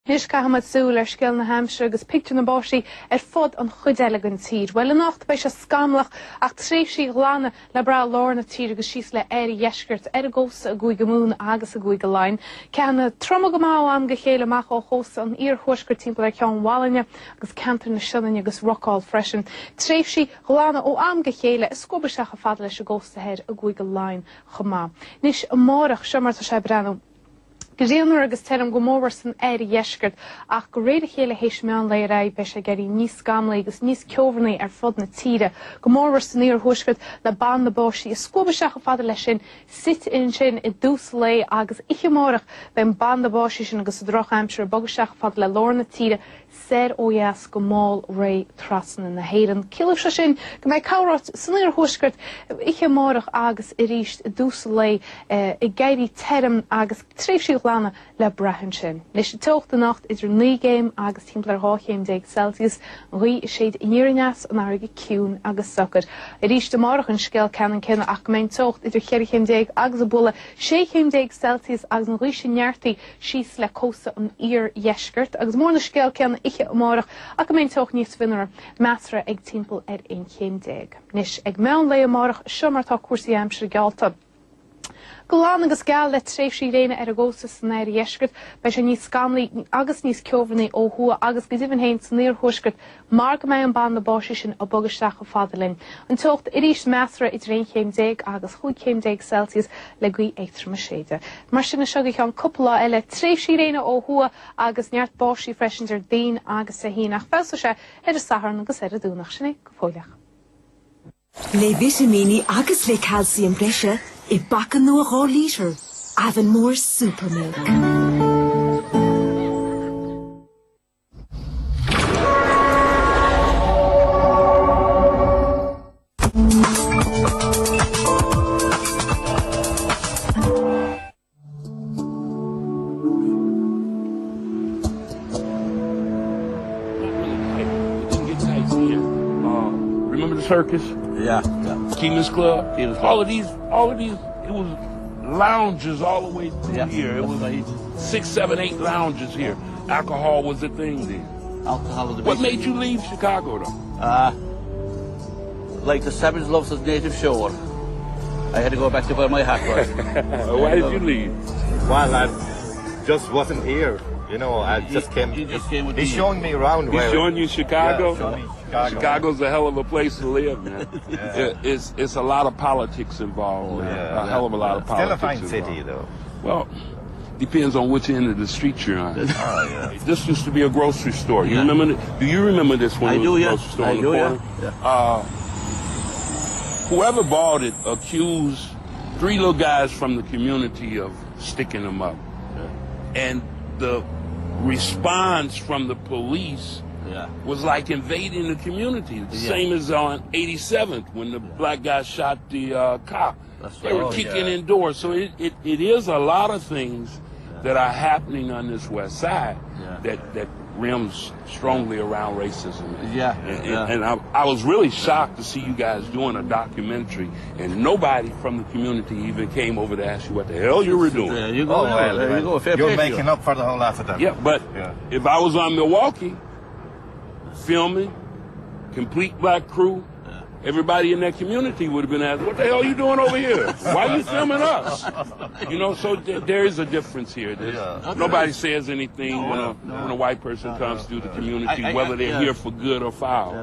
Anois caithfimid súil ar scéal na haimsire agus pictiúr na báistí ar fud an chuid eile den tír. Bhuel, anocht beidh sé scamallach ach tréimhsí glana le brath i lár na tíre agus síos le oirdheisceart ar an gcósta i gCúige Mumhan agus i gCúige Laighean. Ceathanna troma go maith ó am go chéile amach ó chósta an iarthuaiscirt timpeall ar Cheann Mhálainne agus ceantar na Sionainne agus Rocal freisin. Tréimhsí glana ó am go chéile ag scuabadh isteach chomh fada leis an gcósta thoir i gCúige Laighean chomh maith. Anois amárach, seo mar atá sé ag breathnú. Grianmhar agus tirim go mórmhór san oirdheisceart, ach de réir a chéile théis meán lae ar aghaidh beidh sé ag éirí níos scamallaí agus níos ceobhranaí ar fud na tíre, go mórmhór san iarthuaisceart le banda báistí ag scuabadh isteach chomh fada leis sin suite ansin i dtús an lae agus oíche amárach beidh an banda báistí sin agus an drochaimsir ag bogadh isteach chomh fada le lár na tíre soir ó dheas go mall réidh trasna na hÉireann. Ciallóidh sé sin go mbeidh corráit san iarthuaisceart oíche amárach agus arís i dtús an lae ag éirí tirim agus tréimhsí glana le brath ansin. Anois an teocht anocht idir 9 gcéim agus timpeall ar 12 chéim Celsius, an ghaoth ag séideadh aniar aneas, an fharraige ciúin agus socair. Arís amárach an scéal ceannann céanna ach go mbeidh an teocht idir 14 chéim agus ag bualadh 16 chéim Celsius agus an ghaoth sin neartaithe síos le cósta an iardheiscirt, agus mórán an scéal céanna oíche amárach ach go mbeidh an teocht níos fionnuaire, measartha ag timpeall ar 11 chéim. Anois, ag meán lae amárach, seo mar atá cúrsaí aimsire geallta. Glan agus geal le tréimhsí gréine ar an gcósta san oirdheisceart, beidh sé níos scamallaí agus níos ceobhranaí ó thuaidh agus go deimhin féin san iarthuaisceart Mar go mbeidh an banda báistí sin ag bogadh isteach chomh fada linn. An teocht arís measartha idir 11 chéim agus 15 chéim Celsius le gaoth éadtrom ag séideadh. Mar sin é seo go ceann cúpla lá eile, tréimhsí gréine ó thuaidh agus neart báistí freisin Déardaoin agus Dé hAoine ach feabhsóidh sé ar an Satharn agus ar an Domhnach. Sin é go fóilleach. Le vitimíní agus le calciam breise i bpaca nua 2 lítear, Avonmore Supermilk. Remember the circus? Yeah, yeah. Keenan's Club? Keenan's Club. All of these, all of these, it was lounges all the way through Yeah, here. It that's was right. six, seven, eight lounges here. Alcohol was a thing then. Alcohol was a big What made you leave Chicago though? Uh, like the savage loves his native shore. I had to go back to where my hat was. Why did you leave? Well, I just wasn't here. You know, I just came. you just came with He's me. showing me around He's where. showing you Chicago? Yeah, showing me Chicago. Chicago's a hell of a place to live, man. It- it's it's a lot of politics involved. man. yeah. A hell of a lot of Still politics. a fine city, involved. though. Well, depends on which end of the street you're on. Oh, yeah. This used to be a grocery store. You Yeah. remember? Do you remember this one? I It was do, a yeah. grocery store I on the do, yeah. corner? Yeah. Uh, whoever bought it accused three little guys from the community of sticking them up. And the response from the police Yeah. was like invading the community. The Yeah. same as on 87th when the black guy shot the uh, cop. That's they were right. Oh, kicking yeah. in doors. So it, it, it is a lot of things that are happening on this west side Yeah. that, that rims strongly around racism. Yeah, And, yeah. and I, I was really shocked to see you guys doing a documentary and nobody from the community even came over to ask you what the hell you were doing. There you go. Oh, well, there you go. Fair you're play to you. making up for the whole lot of them. Yeah, but Yeah. if I was on Milwaukee filming, complete black crew, everybody in that community would have been asking, "What the hell are you doing over here? Why are you filming us?" You know, so th- there is a difference here. There's, Yeah. Nobody says anything when a when a white person comes through the community, I- I- whether they're yeah. here for good or foul.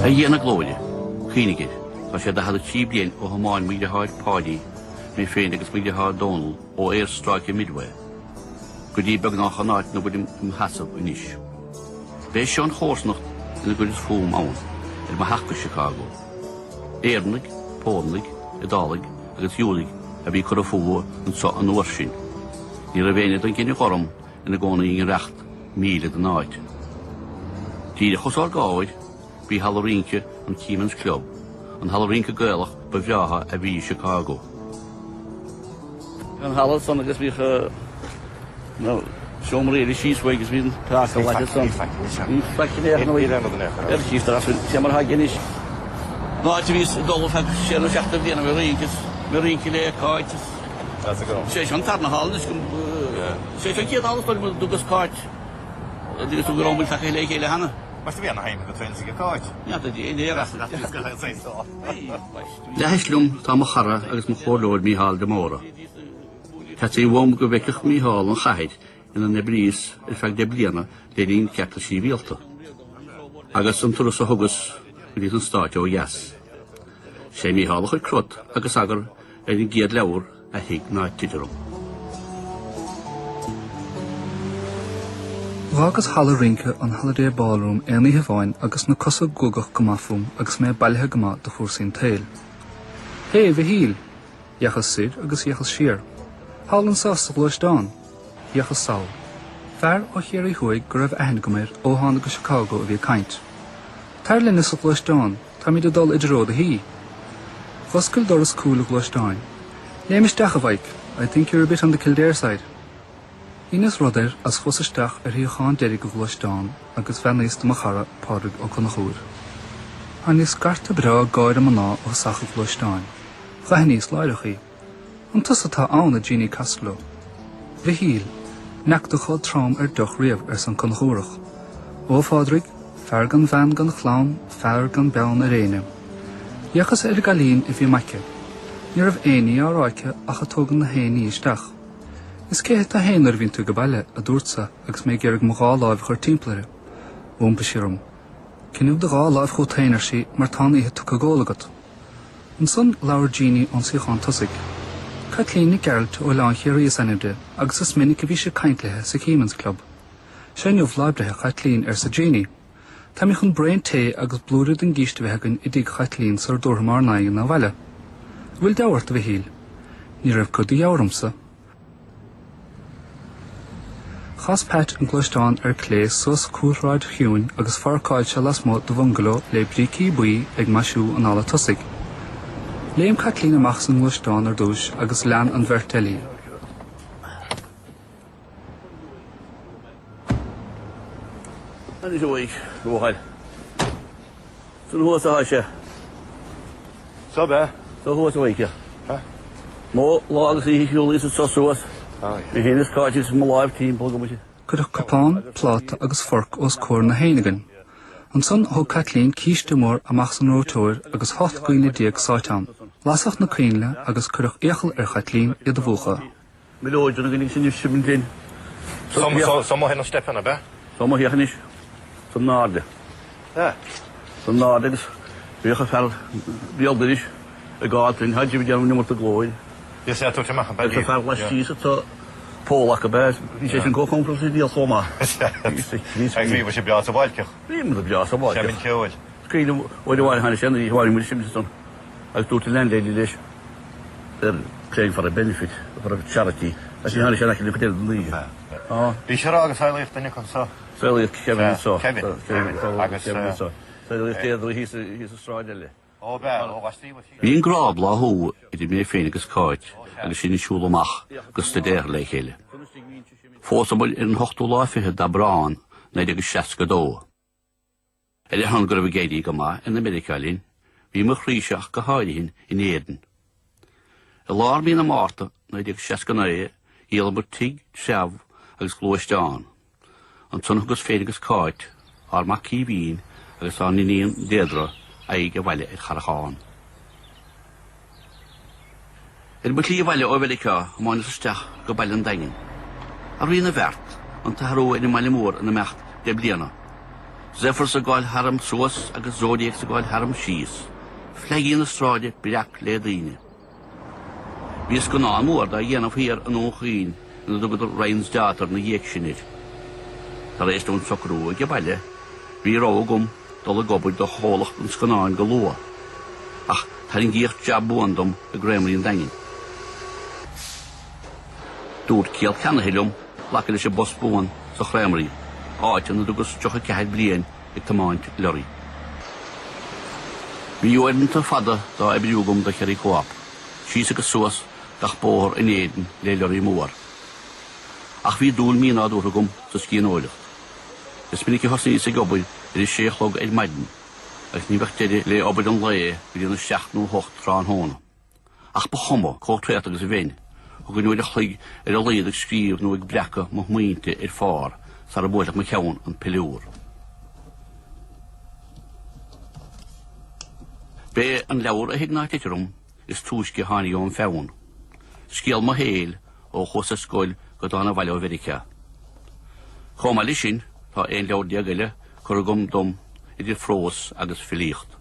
A Dhia na Glóire, cuimhnigh air, tá sé 43 bliain ó thiomáin mo dheartháir Páidí, mé féin agus mo dheartháir Dónal ó aerstráice Midway go dtí beagnach an áit ina bhfuilim im sheasamh anois. B'é seo an chomharsanacht ina gcuireas fúm ann ar mo theacht go Chicago. Éireannaigh, Pólannaigh, Iodálaigh agus Giúdaigh a bhí curtha fúthu anseo an uair sin. Ní raibh éinne den gcine gorm ina gcónaí i ngiorracht míle den áit. Díreach os ár gcomhair bhí halla rince an Keenan's Club, an halla rince Gaelach ba bhreátha a bhí i Chicago. An halla san agus bhíodh na. Seomra eile síos uaidh agus bhí an práta leagtha san. Ní faic in aon chor. Ar síos ar as sé mar atá anois. An áit a bhíos ag dul ar feadh sé nó seacht de bhliana mé rince is mé rince le Cáit is sé seo an tarna halla anois go sé seo an chéad halla is dóigh liom a dtugas Cáit agus go raibh muid tagtha le chéile cheana. Mar bhí ana shuim agat féin sa Cáit. Leathchois liom tá mo chara agus mo chomhairleoir Mícheál de Mórdha. Theastaigh uaim go bhfeicfeadh Mícheál an chathair ina n-oibríos ar feadh deich bliana le linn cearta sibhialta, agus an turas a thugas go dtí na Stáit ó dheas. Sé Mícheál a chuir crot agus eagar ar an gcéad leabhar A Thig Ná Tit Orm. D'fhágas halla rince an Holiday Ballroom aon oíche amháin agus na cosa guagach go maith fúm agus mé bailithe go maith do chúrsaí an tsaoil. Hé, a Mhichíl! D'fhéachas soir agus d'fhéachas siar. Thall anso sa ghluaisteán. D'fhéachas sall. Fear ó Chiarraí Thuaidh go raibh aithne agam air ó thána go Chicago a bhí ag caint. Tar linne sa ghluaisteán, táimid ag dul i dtreo do thí. Dh'oscail doras cúil an ghluaisteáin. Léim isteach, a Mhaidhc, I think you're a bit on the Kildare side. Shíneas rud air agus chuas isteach ar shuíochán deiridh an ghluaisteáin agus bheannaíos do mo chara, Pádraig Ó Conchúir. Tháinig scarta breá gáire mná ó thosach an ghluaisteáin. Dh'aithníos láithreach í. An tusa atá ann, a Jeannie Costello? Mhichíl, n'fheac tú chomh trom ar deoch riamh, arsa an Conchúrach. Ó, a Phádraig, fear gan bhean gan chlann, fear gan beann ar éinne. D'fhéachas ar an gcailín a bhí im aice. Ní raibh aon ní á rá aici ach ag tógaint na haon ní isteach. Is cé hé tú fhéin nuair a bhíonn tú age baile, a dúrtsa agus mé ag iarraidh mo dhá láimh a chur timpeall uirthi. D'iompaigh sí orm. Cuimil do dhá láimh chugat fhéin, ar sí, mar tá an oíche tugtha ag ól agat. Ansan labhair Jeannie ón suíochán tosaigh. Caitlín Nic Gearailt ó Oileán Chiarraí is ainm di agus is minic a bhí sí ag caint léithe sa Keyman's Club. Sé inniu lá breithe Chaitlín, arsa Jeannie. Táimid chun braon tae agus blúire den gcíste a bheith againn i dtigh Chaitlín sar dtabharfaimid ár n-aghaidheanna abhaile. An bhfuil deabhadh ort, a Mhichíl? Ní raibh cuid de dheabhadh ormsa. Chas Pat an gluaisteán ar clé suas cúlshráid chiúin agus pháirceáil sé lasmuigh de bhungaló le brící buí ag maisiú an fhalla tosaigh. Léim Caitlín amach as an ngluaisteán ar dtúis agus lean an bheirt eile í. Anois a Mhaidhc, a bhuachaill. San thuas atá sé. So ab ea? So thuas a Mhaidhc, yeah. Mo lá agus oíche shiúlaíos anso suas. Mé féin is Cáit agus mo láimh timpeall agam. Cuireadh cupán, pláta agus forc os comhair na héinne againn. Ansan thóg Caitlín císte mór amach as an reoiteoir agus 18 gcoinnle sáite ann. Lasadh na coinnle agus cuireadh iachall ar Chaitlín iad a mhúchadh. Mileoidean againn agus anois sin linn. So amuigh ar na steipeanna, ab ea? So amuigh anois san airde. San airde agus bhíodh an fear rialta anois ag gabháil linn, thaid ag déanamh an iomarca glóir. Bhí sé ag tabhairt amach an Agus an fear laistíos atá Pól acu, ab ea? Bhí sé sin chomh compordach is a bhíodh chomh maith. Agus bhí sibh breá sábháilteach. Bhí muid breá sábháilteach. Seimint ceoil. Scaoileadh uair amháin tháinig sé an oíche amháin muid Simpson. Agus dúirt an landlady leis, they're playing for a benefit, for a charity, agus ní tháinig sé in aice linn chuid eile den oíche. Bhí sé rá agus saolaíodh duine acu anso. Saolaíodh Kevin anso. Kevin. Agus. Kevin anso. Saolaíodh Deirdre thíos sa sráid eile. Ó b'ea, ó ghaistí bhfuil sí. Bhí an grá ag bláthú idir mé féin agus Cáit agus sinn ag siúl amach go staidéar le chéile. Phósamar ar an ochtú lá fichead d'Aibreán 1962. Ar a shon go raibh ag éirí go maith in Americeá linn, bhí mo chroíse ach go háirithe in Éirinn. I lár mí na Márta 1969 dhíolamar tigh, treabh agus gluaisteán. Ansan thugas féin agus Cáit, ár mac Caoimhín agus ár n-iníon Deirdre aghaidh abhaile ar Charrachán. Ar mo shlí abhaile ó Mheiriceá thiomáineas isteach go baile an Daingin. A Rí na bhfeart, an t-athrú ar an mbaile mór in imeacht deich mbliana. Zephyrs ag gabháil tharam suas agus Zodiacs ag gabháil tharam síos. Fleigí na sráide breac le daoine. Bhí scannán mór dá dhéanamh thiar i nDún Chaoin ina dtugadar Ryan's Daughter ina dhiaidh sin air. Tar éis dúinn socrú age baile, bhí rogha agam dul ag obair do chomhlacht an scannáin go luath, ach tarraingíodh jab buan dom i gCreamery an Daingin. Dúirt ciall ceannaithe liom glacadh leis an bpost buan sa Chreamery, áit ina dtugas 34 bliain ag tiomáint lorraí. Bhí uaireanta fada dá oibriú agam do Kerry Co-op, síos agus suas gach bóthar in Éirinn le lorraí mór. Ach bhí dúil mínádúrtha agam sa scríbhneoireacht. Is minic a thosnaíos ag obair ar a sé a chlog ar maidin agus ní bheadh deireadh le obair an lae go dtí an 7 nó 8 tráthnóna. Ach ba chuma chomh traochta agus a bheinn, thugainn uair a chloig ar a laghad ag scríobh nó ag breacadh mo smaointe ar phár sara mbuailfeadh mo cheann an piliúr. B'é an leabhar A Thig Ná Titear Orm is túisce a tháinig óm pheann. Scéal mo shaoil ó chuas ar scoil go dtána abhaile ó Mheiriceá. Chomh maith leis sin tá 11 leabhar eile curtha agam dom idir phrós agus filíocht.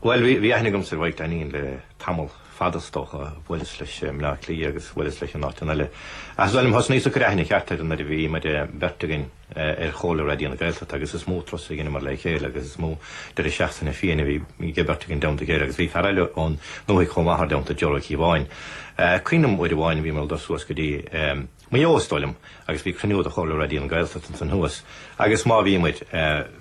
Bhuel, bhí aithne agamsa ar Mhaidhc Dainín le tamall fada is dócha. Bhuaileas leis i mBleá Cliath agus bhuaileas leis in áiteanna eile. Ach is dóigh liom, thosnaíos ag cur aithne cheart air nuair a bhí muid beirt againn ar Chomhairle Raidió na Gaeltachta agus is mó turas a dheineamar le chéile agus is mó deireadh seachtaine fiáin a bhí ag an bheirt againn i dteannta a chéile agus bhí fear eile ón ndúthaigh chomh maith ár dteannta, Joe Ó Cíobháin. Cuimhním uair amháin bhíomar ag dul suas go dtí. Maigh Eo, is dóigh liom, agus bhí cruinniú de Chomhairle Raidió na Gaeltachta ansan thuas agus má bhí muid,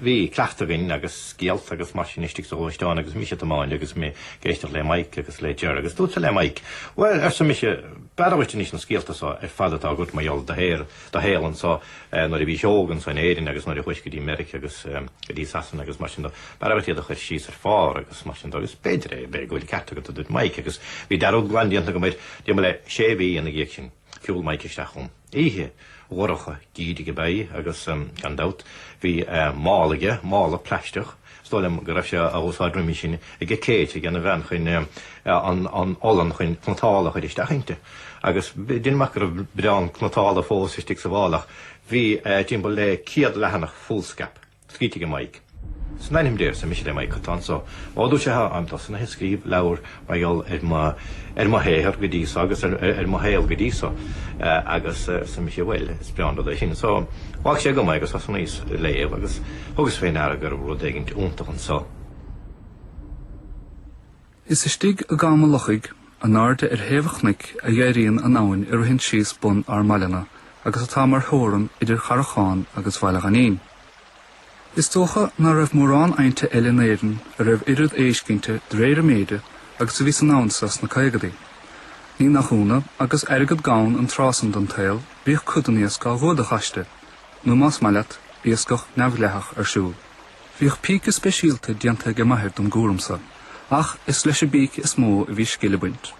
bhí cleachtadh againn agus scéalta agus mar sin istigh sa ghluaisteán agus mise ag tiomáint agus mé ag éisteacht le Mike agus le Ger agus dúrtsa le Mike, bhuel, arsa mise, b'fhearra dhuit anois na scéalta so ar fad atá agat mar gheall ar do shaol anso nuair a bhís óg anso in Éirinn agus nuair a chuais go dtí Meirice agus go dtí Sasana agus mar sin de, b'fhearra dhuit iad a chur síos ar phár agus mar sin de agus b'fhéidir é, b'fhéidir go bhfuil ceart agat a dúirt Mike agus bhí dearúd glan déanta agam air, timpeall le sé mhí ina dhiaidh sin. Shiúil Mike isteach chugam. Oíche dhorcha geimhridh ab ea í agus, gan dabht, bhí mála aige, mála plaisteach, is dóigh liom go raibh sé á úsáid roimhe sin aige Kate, ag an bhean chun an olann chun cniotála a chur isteach inti. Agus deinim amach go raibh biorán cniotála fós istigh sa mhála ach bhí timpeall le 100 leathanach foolscap. Scríte aige Mike. San ainm Dé, arsa mise le Mike, cad tá anso? Ó, dúirt sé, táim tosnaithe ag scríobh leabhar mar gheall ar mo, ar mo shaothar go dtí so agus ar, ar mo shaol go dtí so. Agus arsa mise, bhuel, is breá an rud é sin. So, d'fhág sé agam é agus thosnaíos ag léamh agus thugas fé ndeara go raibh rud éigint iontach anso. Is istigh i gCam an Lochaigh, in airde ar thaobh an chnoic a dh'éiríonn an abhainn a ritheann síos bun ár mbaile-na agus atá mar theorann idir Charrachán agus Bhaile Ghainín. Is dócha ná raibh mórán aibhnte eile in Éirinn a raibh oiread éisc inti de réir a méide agus a bhí san abhainn so sna caogadaí. Ní nach ionadh, agus airgead gann an tráth san den tsaol, bhíodh cuid den iasc á ghuadach aisti, nó más maith leat, iascach neamhdhleathach ar siúl. Bhíodh píce speisialta déanta aige m'athair don gcúram so, ach is leis an bpíce is mó a bhí scil ag baint.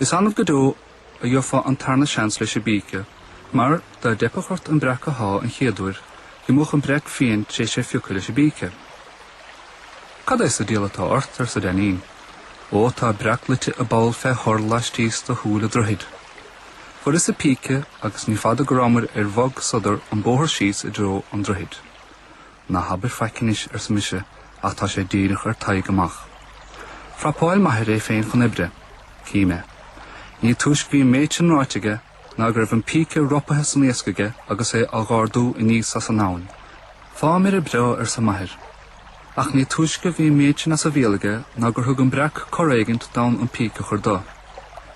Is annamh go deo a gheofá an tarna seans leis an bpíce, mar, dá dteipfeadh ort an breac a shá an chéad uair, dh'imeodh an breac fiáin tar éis é phiocadh leis an bpíce. Cad é sa diabhal atá ort? arsa Dainín. Ó, tá breac luite i bpoll fé thor laistíos de shúil an droichid. Bheireas an píce agus ní fada go rabhamair ar bhog-sodar an bóthar síos i dtreo an droichid. Ná habair faic anois, arsa mise, ach tá sé díreach ar t'aghaidh amach. Phrapáil m'athair é féin chun oibre. Cím é. Ní túisce bhí an méid sin ráite aige ná go raibh an píce ropaithe san iasc aige agus é á dh'ardú aníos as an abhainn. Fá mire breá, arsa m'athair. Ach ní túisce bhí an méid sin as a bhéal aige ná gur thug an breac cor éigint d'fhonn an píce a chur do.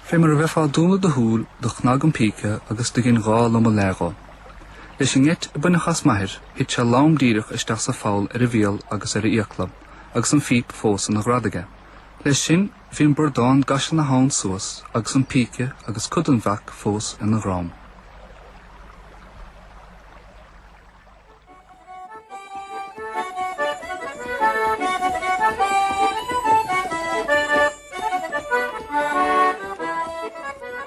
Fé mar a bheifeá ag dúnadh do shúil do chnag an píce agus do dhein dhá lomadh leath dho. Leis an ngeit a baineadh as m'athair, thit sé lom díreach isteach sa pholl ar a bhéal agus ar a fhiacla, agus an phíp fós ina ghrad aige. Leis sin, bhí an bordán i gcaiseal na habhann suas agus an píce agus cuid den bheach fós ina dhrom.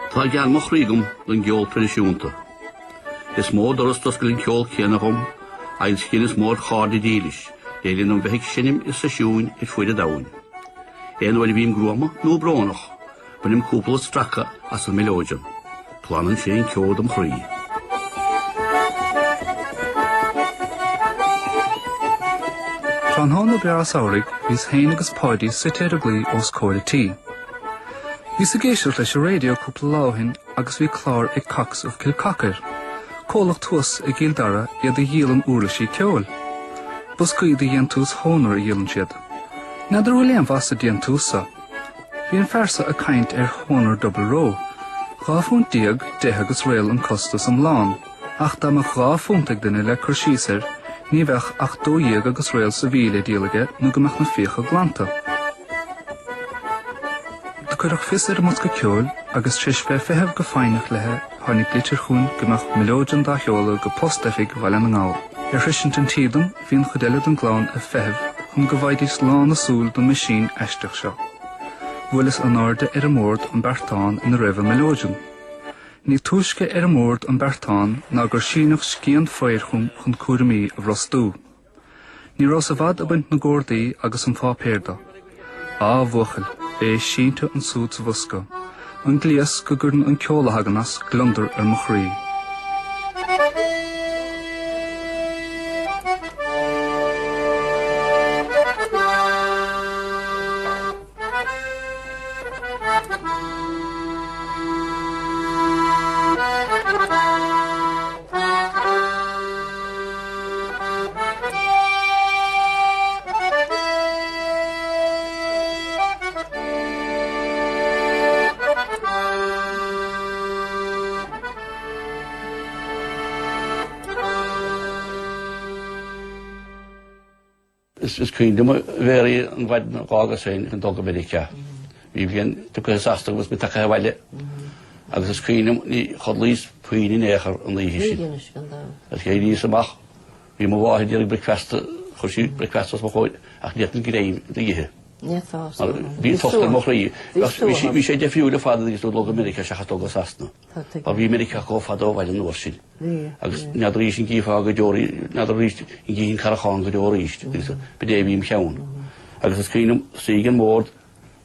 Tá gean mo chroí agam don gceol traidisiúnta. Is mó doras d'oscail an ceol céanna dhom agus dheineas mórchairde dílis le linn dom bheith ag seinm i seisiúin ar fuaid an domhain. Aon uair a bhím gruama nó brónach, Bainim cúpla stracadh as an mileoidean. Glanann sé an ceo dem chroí. Tráthnóna breá samhraidh bhíos féin agus Páidí suite ar an gclaí os comhair an tí. Bhíos ag éisteacht leis an raidió cúpla lá ó shin agus bhí clár ag Cox of Kilcocker, comhlacht thuas i gCill Dara iad a dhíolann uirlisí ceoil. Boscaí de dhéantús Hohner a dhíolann siad. N'fheadar an bhfuil aon mhaith sa déantús so. Bhí an fear so ag caint ar Hohner Double Row. £12 deich agus réal an costas iomlán, ach dá mbeadh £2 ag duine le cur síos air, ní bheadh ach 12 agus réal sa mhí le díol aige nó go mbeadh na fiacha glanta. Do cuireadh fios ar an mbosca ceoil agus tar éis bheith ag feitheamh go foighneach léi tháinig litir chugainn go mbeadh mileoidean dá sheoladh go post-oifig Bhaile na nGall. Ar shroisint an tí dom bhí an chuid eile den gclann ag feitheamh chun go bhfaighidís lán a súl den meaisín aisteach seo. Bhuaileas in airde ar an mbord an beartán ina raibh an mileoidean. Ní túisce ar an mbord an beartán ná gur síneadh scian phoill chugam chun cúraimí a bhrostú. Ní rabhas i bhfad ag baint na gcórdaí agus an pháipéir de. Á, a bhuachaill, é sínte ansúd sa bhosca, an gléas go gcuireann an ceol a thagann as gliondar ar mo chroí. Is cuimhin liom a Mhéaraí an mhaidin a dh'fhágas féin chun dul go Meiriceá. Bhí bliain tugtha i Sasana agus mé tagtha abhaile agus is cuimhin liom ní chodlaíos puinn in aon chor an oíche sin. Agus d'éiríos amach, bhí mo mháthair d'iarraidh bricfeasta, chuir sí bricfeasta os mo chomhair ach ní fhéadfainn greim d'ithe. Mar bhí tost ar mo chroí. Bhí sé deifriúil ar fad agus dul go Meiriceá seachas dul go Sasana. Mar bhí Meiriceá chomh fada ó bhaile an uair sin. Agus n'fheadar arís an gcífeá go deo n'fheadar arís an gcífinn an Carrachán go deo arís. Agus b'in é a bhí im cheann. Agus is cuimhin liom suí ag an mbord,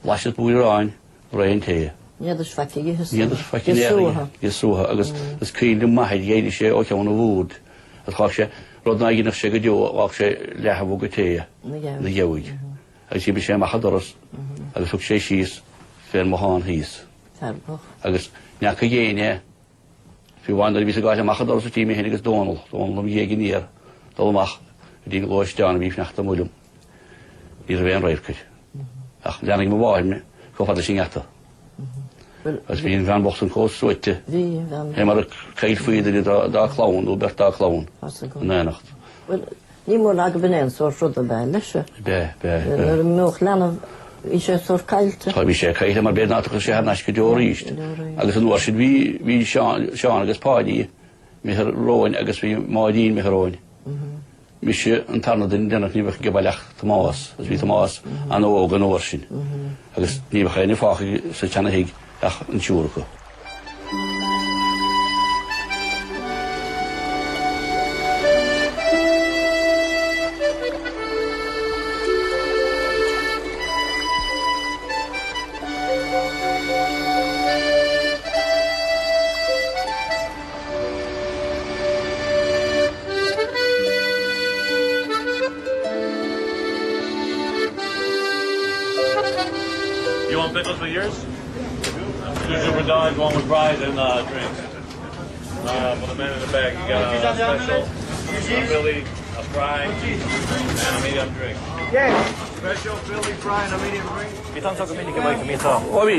bhlaiseas blúire aráin, braon tae. N'fhéadais faic a ithe. N'fhéadais faic in aon chor a suathadh. Agus is cuimhin liom m'athair, d'éirigh sé ó cheann an bhoird agus dh'fhág sé rud ná dhéanfadh sé go deo, dh'fhág sé leath an mhuga tae ina gheabhaidh. Agus d'imigh sé amach an doras agus thug sé síos fén mbothán thíos. Agus ní fhaca éinne. Fiú amháin nuair a bhíos ag gabháil amach an doras tchí mé féin agus Dónal, Dónal im dhiaidh aniar, dul amach go dtí an gluaisteán a bhí ag fanacht amuigh liom. Ní raibh aon radharc air. Ach leanfaidh mo mháthair mé chomh fada leis an ngeata. Agus bhí an bhean bhocht san chomh suaite. Fé mar a caillfí duine dá clann nó beirt dá clann in éineacht. Ní mór agaibh in aon sórt rud ab ea leis. B'ea, b'ea, b'ea. Nuair a mbeadh leanbh, bhí sé sórt caillte. Tá, bhí sé caillte mar b'fhéidir ná tiocfadh sé thar n-ais go deo arís. Agus an uair sin bhí, bhí Seán, Seán agus Páidí imithe romhainn agus bhí Máirín imithe romhainn. Mise an tarna duine deireanach, ní bheadh ag baile ach Tomás, agus bhí Tomás an-óg an uair sin. Agus ní bheadh éinne fágtha sa tseana-thigh ach an triúr acu. You want pickles with yours? Two super dogs, one with fries and uh, drinks. Uh, for the man in the back, you got a special, a Philly, a fry, and a medium drink. Yeah. Special Philly fry and a medium drink. Bhí tú anseo go minic a Mike, bhí tú. Ó bhí,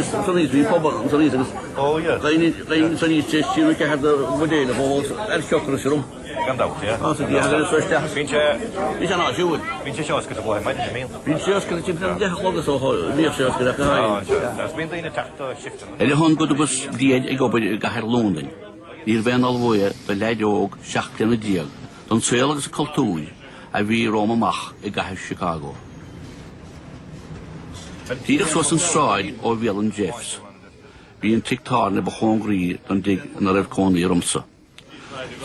san aois bhí pobal san aois agus dhaoine san aois trí nó ceathair de bhuidéil a bhó ar siocras orm. Gan dabht, yeah. Á, sa dtír agus isteach. Bíonn sé. Bhí sé an-áisiúil. Bíonn sé seo oscailte go luath ar maidin, an mbíonn? Bíonn sé oscailte timpeall ar a deich a chlog is dócha, bhíodh sé oscailte ach go háirithe. Agus bíonn daoine ag teacht do shifteanna. Ar a shon go dtugas bliain ag obair i gcathair Londain, níorbh aon ullmhaithe do leaid óg 17 bliana don saol agus an cultúr a bhí romham amach i gcathair Chicago. Díreach suas an tsráid ó bhialann Jeff's, bhí an tigh tábhairne ba chóngaraí don dtigh ina raibh cónaí ormsa.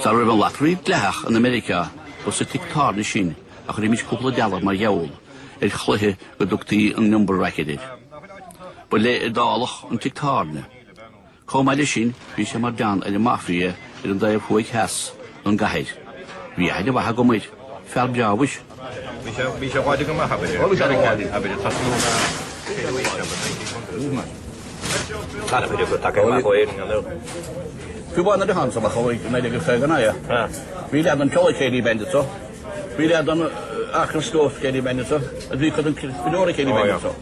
Sara raibh an lottery dleathach in Americeá ba sa tigh tábhairne sin a chuirimís cúpla dealbh mar gheall ar chluiche go dtugtaí an number racket air. Ba le Iodálach an tigh tábhairne. Chomh maith leis sin bhí sé mar cheann ar an Mafia ar an dtaobh thuaidh theas don gcathair. Bhí aithne mhaith agam air. Fear breá mhuis. Bhí sé, bhí sé láidir go maith, abair, i Meiriceá, abair, ag tosnú na séú haois, abair, 1900s. An-chuid acu tagtha amach ó Éirinn, an ea? Fiú amháin nuair a tháinig amach ó Meiriceá gan é. Bhí leath den Ceol Céilí Band anseo. Bhí leath den Arthur Stokes Céilí Band anseo. Agus bhí cuid den go leor Céilí Band anseo.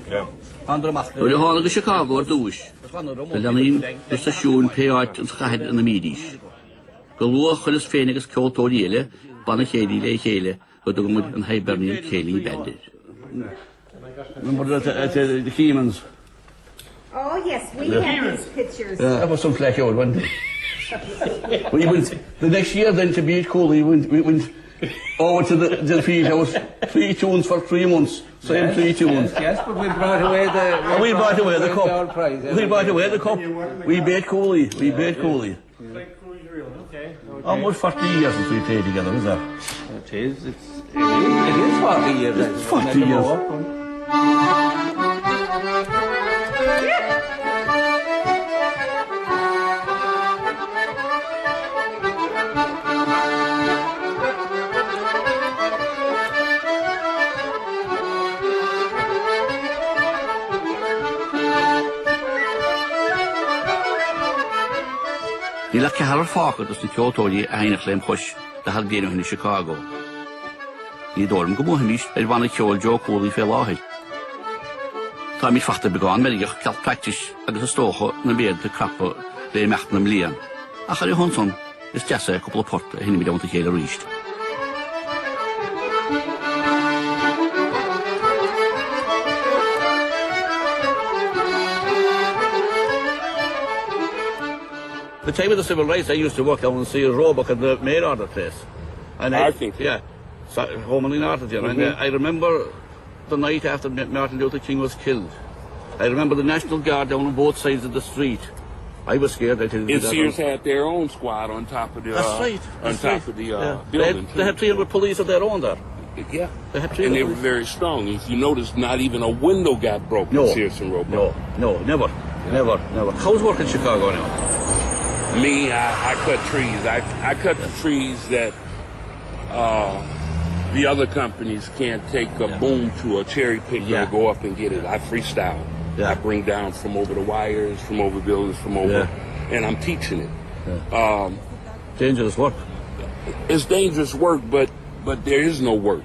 Tháingadar amach. Nuair a tháinig go Chicago ar dtúis, do leanainn na staisiúin pé áit sa chathair ina mbídís. Go luath chuireas féin agus ceoltóirí eile banna céilí le chéile go dtugadh muid an Hibernian Céilí Band air. Remember that at the Keemans? Oh yes, we have these pictures. Yeah, that was some fleck out, wasn't it? we went the next year then to beat Cooley, we went, we went over to the, the field house, three tunes for three months, same three tunes. Yes, yes, but we brought away the we, we brought away the cup. Prize, we brought away the cup. We beat Cooley. We beat Cooley. Okay, okay. Almost 40 years since we played together, is that? It is. It's, it is, it is 40 years. It's 40 years. Níl ach ceathrar fágtha dos na ceoltóirí a sheinneadh lem chois 40 bliain ó shin i Chicago. Ní dóigh liom go mbuailfimis ar bhanna ceoil Joe Cooley fé láthair. Táimid fachta beagán meirgeach ceal practice agus is dócha na méaranta craptha le imeacht na mblian. Ach ar a shon san, is deas é cúpla port a sheinm i dteannta a chéile arís. The time of the civil rights I used to work down in Sears Roebuck at the mail order place. And I, yeah, so, home in Arthur, mm -hmm. and uh, I remember the night after Martin Luther King was killed. I remember the National Guard down on both sides of the street. I was scared. I and Sears had their own squad on top of the That's right. on That's top right. of the uh, yeah. building. They had, they had 300 police of their own there. Yeah. They had and they were very strong. If you notice, not even a window got broken no. in Sears and Roebuck. No, no, never, yeah. never, never. How's work in Chicago now? Me, I, I cut trees. I, I cut the trees that uh, the other companies can't take a yeah. boom to a cherry picker yeah. to go up and get it. I freestyle. Yeah. I bring down from over the wires, from over buildings, from over, and I'm teaching it. Um, dangerous work. It's dangerous work, but but there is no work.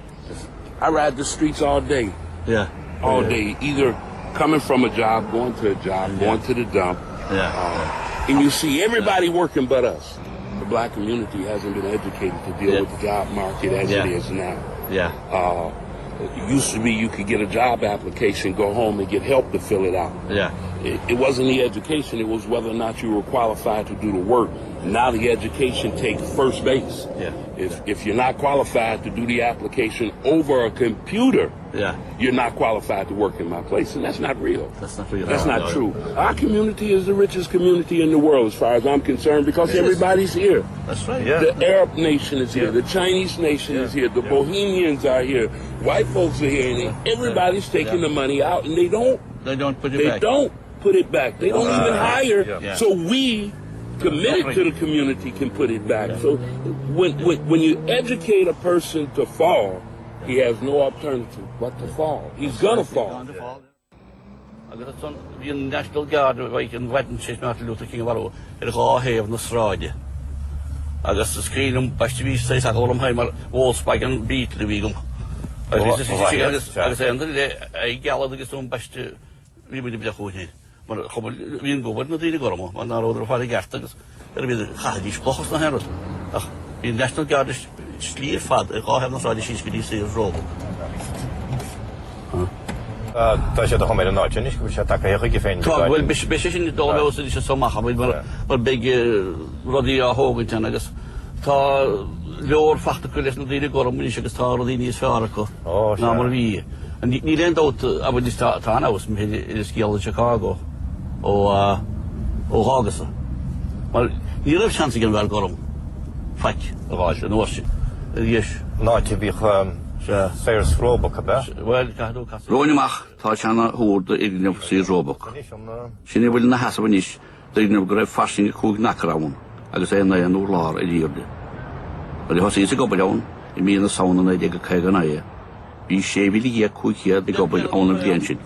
I ride the streets all day. Yeah. All yeah. day, either coming from a job, going to a job, yeah. going to the dump. Yeah. Uh, and you see everybody working but us. The black community hasn't been educated to deal Yeah. with the job market as Yeah. it is now. Yeah. Uh, it used to be you could get a job application, go home and get help to fill it out. Yeah. It, it wasn't the education, it was whether or not you were qualified to do the work. Now the education takes first base. Yeah. If, if you're not qualified to do the application over a computer, Yeah. you're not qualified to work in my place. And that's not real. That's not real. That's No, not no. true. Our community is the richest community in the world, as far as I'm concerned, because It is. everybody's here. That's right. The Arab nation is here. The Chinese nation is here. The Bohemians are here. White folks are here, and everybody's taking Yeah. the money out, and they don't. They don't put it They back. don't put it back. They don't even hire. Yeah. Yeah. So we, committed to the community, can put it back. So when, when when you educate a person to fall, he has no alternative but to fall. He's gonna fall. Agus ansan bhí an National Guard ag an mhaidin tar éis Martin Luther King a mharú ar dhá thaobh na sráide. Agus is cuimhin liom ambaiste bhí saghas eagla orm féin mar Volkswagen Beetle a bhí agam. Agus agus agus aon duine le aghaidh geal agus ambaiste bhí muid ag breith chugainn féin. Mar chuma bhí an gob ar na daoine gorma mar ná rabhadar ag fáil a gceart agus ar bhí chaithidís cloch as na haon rud. Ach bhí an National Guard slí ar fad ar dhá thaobh na sráide síos go dtí Sears Roebuck. Tá sé de chuma ar an áit anois go bhfuil sé tagtha chuige féin. Tá, bhuel, beidh sé sin ag dul i bhfeabhas anois as so amach, mar mar beidh rudaí á thógaint ann agus tá leor fachta acu leis na daoine gorma anois agus tá rudaí níos fearr acu ná mar a bhí. Níl aon dabht, abair, anois tá tá an-fheabhas ar an scéal in Chicago ó ó dh'fhágas-sa. Mar ní raibh seans ag an bhfear gorm faic a dh'fháil an uair sin. Arís. An áit a bhíodh Sears Roebuck, ab ea? Bhuel, caithfidh tú casadh. Romhainn amach tá seana-thúr d'fhoirgneamh Sears Roebuck. Sin é a bhfuil ina sheasamh anois d'fhoirgneamh go raibh fairsinge 5 n-acra ann agus é ina aon urlár ar airde. Nuair a thosaíos ag obair ann i mí na Samhna 1959, bhí 16,500 ag obair ann an bhliain sin.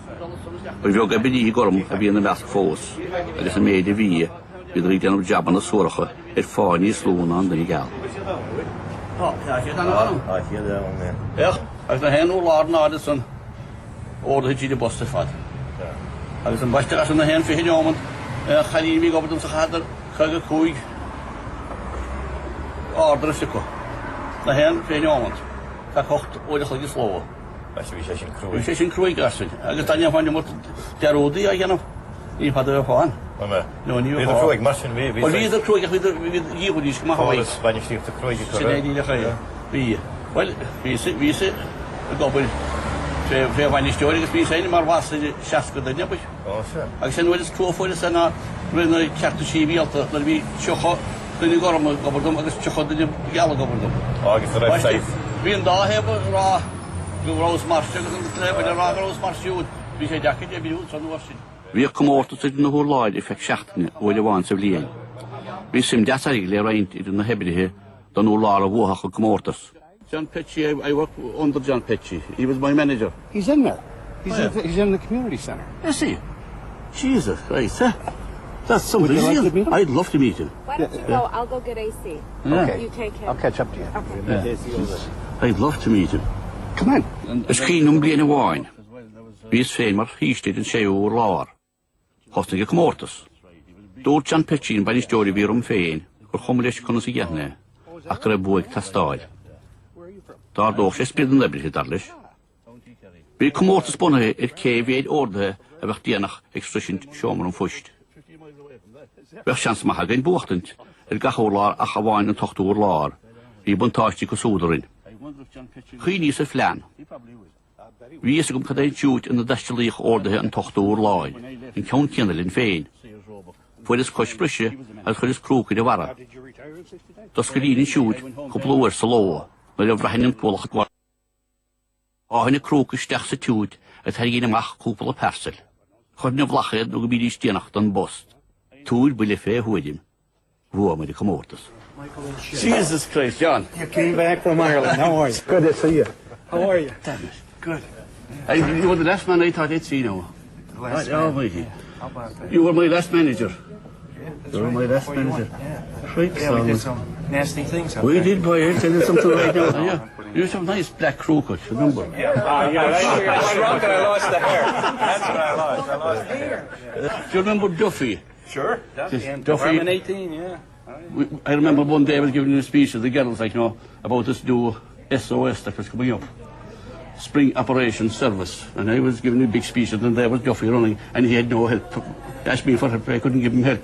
Ba bheag oibrithe gorm a bhí ina measc fós agus an méid a bhí, bhíodar ag déanamh jabanna suaracha ar phá níos lú ná an duine geal. Tá, tá siad an-ghorm. Tá siad ann, yeah. Féach, agus na haon urlár in airde san ard a thit siad i bpost ar fad. Agus ambaiste as an 1:20 neomant, aon chailín a bhí ag obair domsa chaitheadar 55 order a phiocadh. Na haon 20 neomant, gach 8 uair a chloig is ló. Bhuel, bhí sé sin cruaidh. Bhí sé sin cruaidh, Austin. Agus dá ndéanfá an iomarca dearúdaí á dhéanamh, ní fada a bheifeá ann. An ea? No, ní bheifeá. Bhíodar cruaidh mar sin, bhí. Bhuel, bhíodar cruaidh ach bhíodar, bhí, dhíothaidís go maith a Córas bainistíochta cruaidh acu, Sin é díreach é. Bhí. Bhuel, bhíos, bhíos ag obair fé, fé bhainisteoir agus bhíos féin mar bhoss ar 60 duine, abair. Ó, sea. Agus an uair is crua a fuaireas é ná roimh na cearta sibhialta, nuair a bhí 30 duine gorm ag obair dom agus 30 duine geal ag obair dom. Ó, agus a raibh saghas. Bhí an dá thaobh ag rá go rabhas mar seo agus an taobh eile ag rá go rabhas mar siúd. Bhí sé deacair oibriú ansan uair sin. Bhíodh comórtas idir na hurláir ar feadh seachtaine uair amháin sa bhliain. Bhí suim deas airgid le roinnt idir na hoibrithe don urlár a bhuafadh an comórtas. John Petchey, I work under John Petchey. He was my manager. He's in there. He's, in, he's in the community center. Is he? Jesus Christ, eh? That's something. Would you like to meet him? I'd love to meet him. Why don't you go? I'll go get AC. Yeah. Okay. You take him. I'll catch up to you. Okay. Yeah. I'd love to meet him. Come on. Is cuimhin liom bliain amháin. Bhíos féin mar shaoiste ar an séú urlár. Thosnaigh an comórtas. Dúirt John Petchey, an bainisteoir a bhí orm féin, gur chuma leis conas a dhéanfainn é, ach go raibh bua ag teastáil. D'ardódh sé spiorad na n-oibrithe, dar leis. Bhí an comórtas bunaithe ar cé mhéid orduithe a bheadh déanach ag sroisint seomra an phoist. Bheadh seans maith againn buachtaint ar gach urlár ach amháin an t-ochtú urlár, bhí buntáiste acu súd orainn. Chuimhníos ar phlean. Bhí fhios agam cad é an tsiúit ina dtaistealaíodh orduithe an t-ochtú urláir, an ceann céanna linn féin. Fuaireas cois breise agus chuireas cróc ar a bharra. D'oscailínn an siúit cúpla uair sa ló nuair a bhraithinn an t-ualach ag Sháithinn an cróc isteach sa tsiúit agus tharraingínn amach cúpla parcel. Chuirfinn i bhflach iad nó go mbídís déanach don bpost. Tabhair buille fé thuairim. Bhuamar an comórtas. Jesus Christ, John. You came back from Ireland. How are you? Good to see you. How are you? Damn it. Good. I, you were the last man I thought I'd see now. The last oh, man. How about that? You were my last manager. Yeah, you were my last manager. Yeah, Right, yeah we did some nasty things up We there. did, boy. I tell you something right now. Yeah. You have some nice black crew cut, remember? Yeah, uh, yeah I, I shrunk and I lost the hair. That's what I lost. I lost the hair. Do you remember Duffy? Sure. Duffy. Duffy. Department 18, yeah. We, I remember one day I was giving a speech to the girls, like, you know, about this new SOS that was coming up. Spring Operation Service. And I was giving a big speech, and then there was Duffy running, and he had no help. He asked me for help, I couldn't give him help.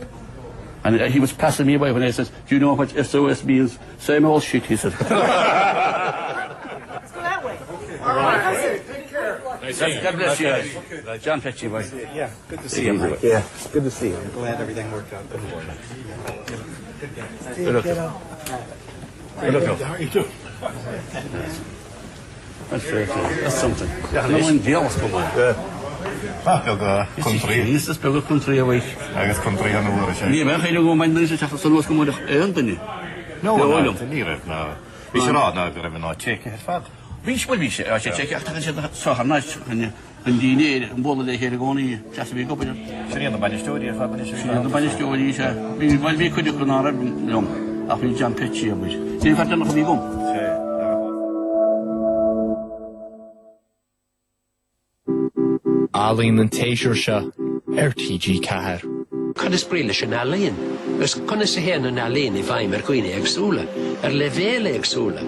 And he was passing me by when I said, do you know what SOS means? Same old shit, he said. Let's go that way. All right. Take care. Nice God bless you. Okay. John Petchey, boy. Yeah, good to see you, Mike. Yeah, good to see you. I'm glad everything worked out good for you. Good guy. Good luck. Good luck. How are you doing? That's fair. That's something. Yeah, no one deals go by. Beag country. Is beag country away. Agus country an uair sin. Ní bheadh aon go mbeidh duine teacht suas go mbeadh aon duine. No, Beo no, liom. ní raibh ná. Bhí sé rá ná go raibh an áit tréigthe ar fad. Bhí sé, bhuel bhí sé, sé tréigthe ach tagann siad seo thar n-ais chun an dinnéir an bualadh le chéile i gcónaí, deas a bhí ag obair air. Sin iad na bainisteoirí ar fad anois a bhí Sin iad na bainisteoirí, sea. Bhí, bhuel bhí cuid acu ná raibh liom ach bhí John Petchey abair. Sin an fear deireanach a bhí agam. Sea. Ealaín an tséasúir seo ar TG4. Cad is brí leis an ealaín? Agus conas a théann an ealaín i bhfeidhm ar dhaoine éagsúla, ar leibhéil éagsúla?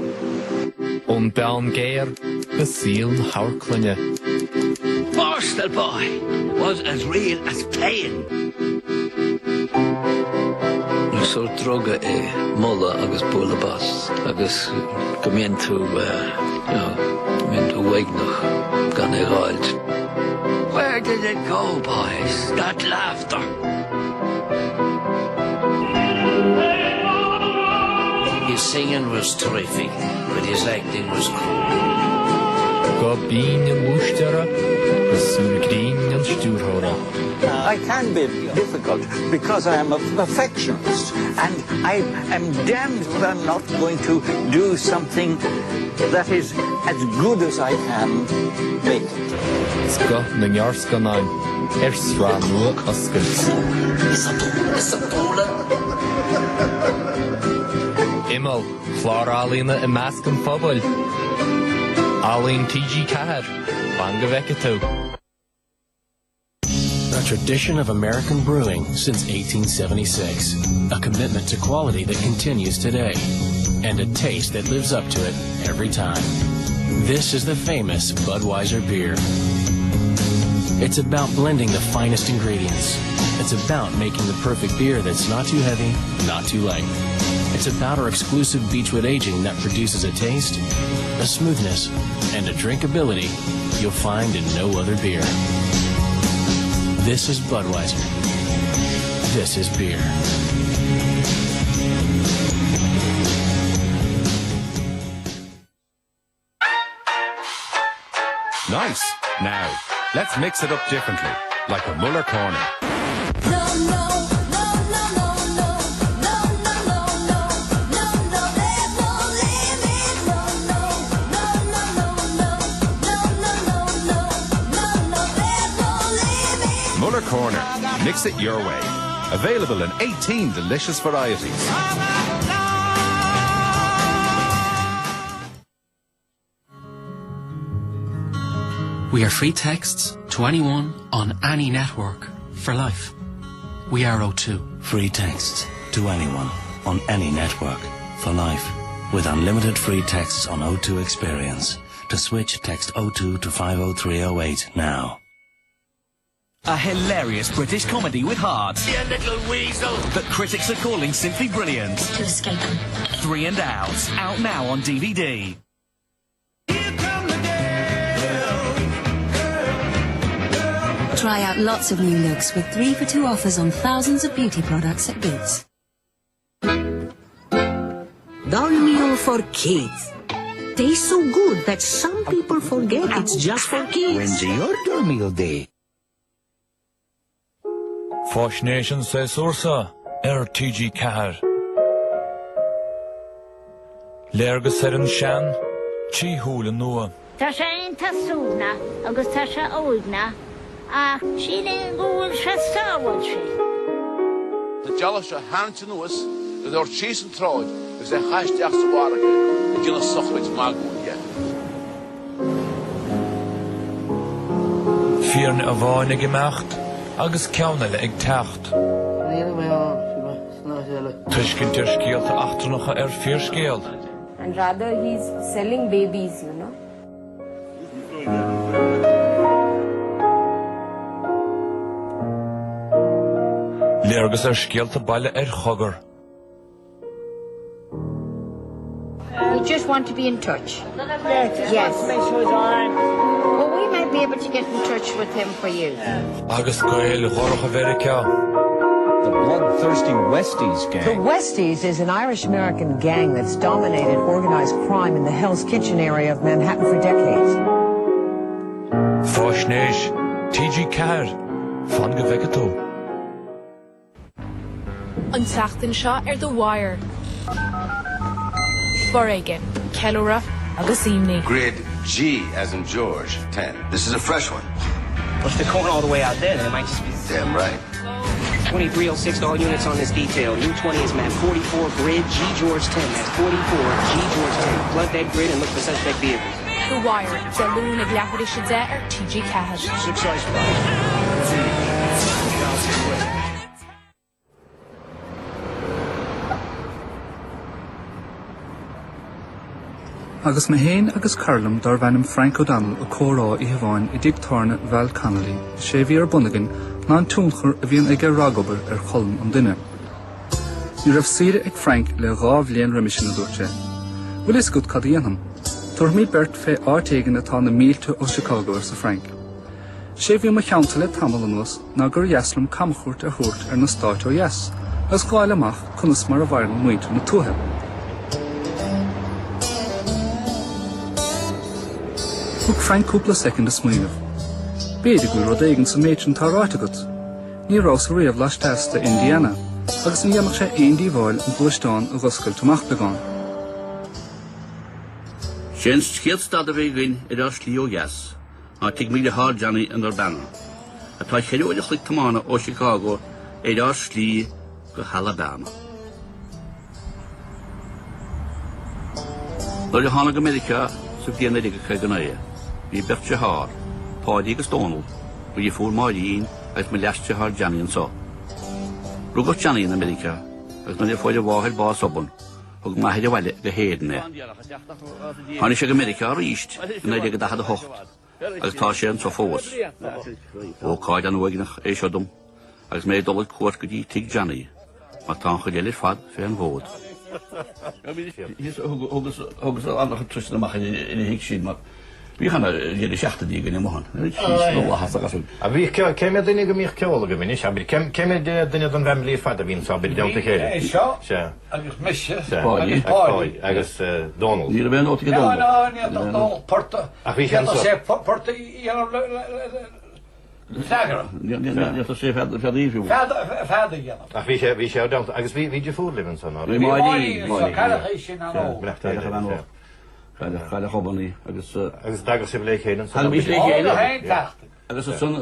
Ón bpeann géar go saol na hamharclainne. Borstal Boy was as real as pain. Sórt druga é moladh agus bualadh bos agus go mbíonn tú you know, go mbíonn tú uaigneach gan é dh'fháilt. Where did it go, boys, that laughter? His singing was terrific, but his acting was cruel. Guth binn an bhúistéara go súil grinn an stiúrthóra. I can be difficult because I am a perfectionist and I am damned if I'm not going to do something that is as good as I can make it. Scoth na ngearrscannán ar sraith nua Oscailt. Imeall, clár ealaíona i measc an phobail. Ealaín TG4, fan go bhfeice tú. A tradition of American brewing since 1876. A commitment to quality that continues today. And a taste that lives up to it every time. This is the famous Budweiser beer. It's about blending the finest ingredients. It's about making the perfect beer that's not too heavy, not too light. It's about our exclusive Beechwood aging that produces a taste, a smoothness, and a drinkability you'll find in no other beer. This is Budweiser. This is beer. Nice. Now, let's mix it up differently, like a Muller corner. No, no, no, no, no, no, no, no, no, no, no, no, there's no limit. No, no, no, no, no, no, no, no, no, no, no, no, there's no limit. Muller Corner. Mix it your way. Available in 18 delicious varieties. We are free texts to anyone on any network for life. We are O2. Free texts to anyone on any network for life. With unlimited free texts on O2 Experience. To switch, text O2 to 50308 now. A hilarious British comedy with heart. You little weasel! That critics are calling simply brilliant. To escape him. 3 and Out. Out now on DVD. Try out lots of new looks with 3 for 2 offers on thousands of beauty products at Boots. Dolmio for kids. Tastes so good that some people forget it's just for kids. When's your Dolmio day? Faisnéis an séasúr seo ar TG4. Léargas ar an sean, trí shúile nua. Tá sé iontach suaimhneach agus tá sé uaigneach ach sílim go bhfuil sé sábháilte. Na dealbh seo a tharraingt anuas agus a thabhairt síos an tsráid agus é a chaitheamh isteach sa bhfarraige ag déanamh sochraid magúil dhe. Fírinne amháin ag imeacht agus ceann eile ag teacht. Tuiscint ar scéalta eachtrannacha ar Fíorscéal. And rather he's selling babies, you know. Léargas ar scéalta baile ar Chogar. We just want to be in touch. Yes. Yes. Well, we might be able to get in touch with him for you. Agus Gaeil dhorcha Mheiriceá. The bloodthirsty Westies gang. The Westies is an Irish-American gang that's dominated organized crime in the Hell's Kitchen area of Manhattan for decades. Faisnéis, TG4, fan go bhfeice tú. An tseachtain seo ar The Wire. Foréigean, ceiliúradh agus imní. Grid G as in George, 10. This is a fresh one. Well, if they're going all the way out there, then it might just be... Damn right. 2306, all units on this detail. New 20 is map 44, grid G George 10. That's 44, G George 10. Flood that grid and look for suspect vehicles. The Wire, Dé Luain ag leathuair tar éis a 10 ar TG4. Agus mé féin agus cara liom darbh ainm Frank O'Donnell ag comhrá oíche amháin i dtigh tábhairne Val Connolly, is é a bhí ar bun againn ná an tionchar a bhíonn ag ragobair ar cholainn an duine. Ní raibh saoire ag Frank le 2 bhliain roimhe sin, a dúirt sé. Bhfuil fhios agat cad a dhéanfam? Tabharfaimid beirt fé áit éigin atá na mílte ó Chicago, arsa Frank. Sé a bhí i mo cheannsa le tamall anuas ná gur dheas liom camchuairt a thabhairt ar na stáit ó dheas agus dh'fháil amach conas mar a mhaireann muintir na tuaithe. Thug Frank cúpla soicind a smaoineamh. B'fhéidir go bhfuil rud éigin sa méid sin atá ráite agat. Ní rabhas-sa riamh laisteas de Indiana agus ní dhéanfadh sé aon díobháil an gluaisteán a dh'oscailt amach beagán. Sé an chéad stad a bhí againn ar ár slí ó dheas ná tigh mo dhearthár Johnny in Urbana, atá cheithre uair a chloig tiomána ó Chicago ar ár slí go hAlabama. Nuair a thánag go Meiriceá sa bhliain 1959, bhí beirt dearthár, Páidí agus Dónal, mo dheirfiúr Máirín agus mo leasdeartháir Johnny anseo. Rugadh Johnny in America agus nuair a fuair a mháthair bás obann, Thug m'athair abhaile go hÉirinn é. Tháinig sé go Meiriceá arís i 1948 agus tá sé anseo fós. Ócáid an-uaigneach é seo dom agus mé ag dul ar cuairt go dtí tigh Johnny mar tá an chuid eile ar fad fé an bhfód. Thugas an-chuid turisteanna amach ina thigh sin mar bhíodh ana dheireadh seachtaine againn amuigh ann. A bhí, cé mhéad duine go mbíodh ceol agaibh anois, abair, cé mhéad duine den bhfamily ar fad a bhíonn anseo, abair, i dteannta a chéile? É seo agus mise agus Páidí. Agus Dónal. Ní raibh aon nóta ag Dónal. Ná, ní raibh Dónal port a, Ach bhí sé anseo. sé port a dhéanamh le freagra. Ní raibh sé feadaí fiú. Fead a dhéanamh. Ach bhí sé, bhí sé i dteannta, agus bhí, bhí deirfiúr libh ansan, ná raibh? Bhí Máirín anseo, cailleadh í sin an-óg. Cailleadh Cailleadh, cailleadh obann í agus. Agus dtagadh sibh le chéile ansan? Thagaimís le chéile. Ó, haon tseachtain. Agus ansan i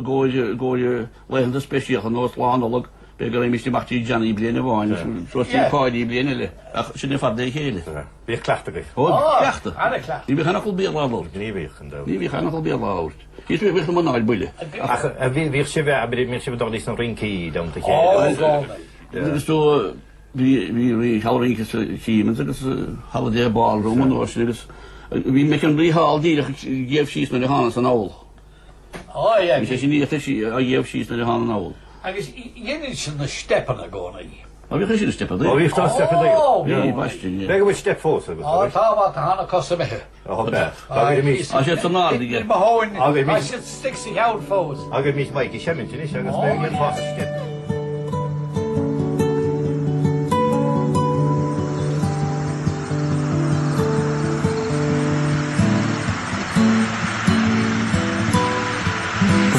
gcomhair laethanta speisialta ar nós Lá Nollag, b'fhéidir go raghaimís amach dtí Johnny bliain amháin, suas dtí Páidí bliain eile, ach sin ar fad le chéile. Bhíodh cleachtadh agaibh? Ó, cleachtadh. An-chleachtadh. Ní bhíodh aon fhocal Béarla á labhairt. Ní bhíodh, an dóigh. Ní bhíodh aon fhocal Béarla á labhairt. Thíos bhíodh na mná ar buile. Ach bhíodh sibh, abair, bhíodh sibh ag dul sna rincí i dteannta a chéile? Ó, i gcónaí. Agus tú, Bhí halla rince sa Siemens agus Holiday Ballroom an uair sin agus bhí McHenry Hall díreach ag gabh síos nuair a thánas anall. Ó yeah. Bhí sé sin díreach ag gabh síos nuair a thána anall. Agus dheineadh siad na steipeanna i gcónaí. Ó bhíodh sin steipeanna. Ó bhíodh tá steipeanna. Ó bhí baiste. B'fhéidir go bhfuil steip fós agat. Ó tá má tá na cosa imithe. Ó bheith. Tá siad san ard aige. Mo thóin, tá siad istigh sa cheann fós. Agaimís Mikey seimint anois agus beidh an fás steip.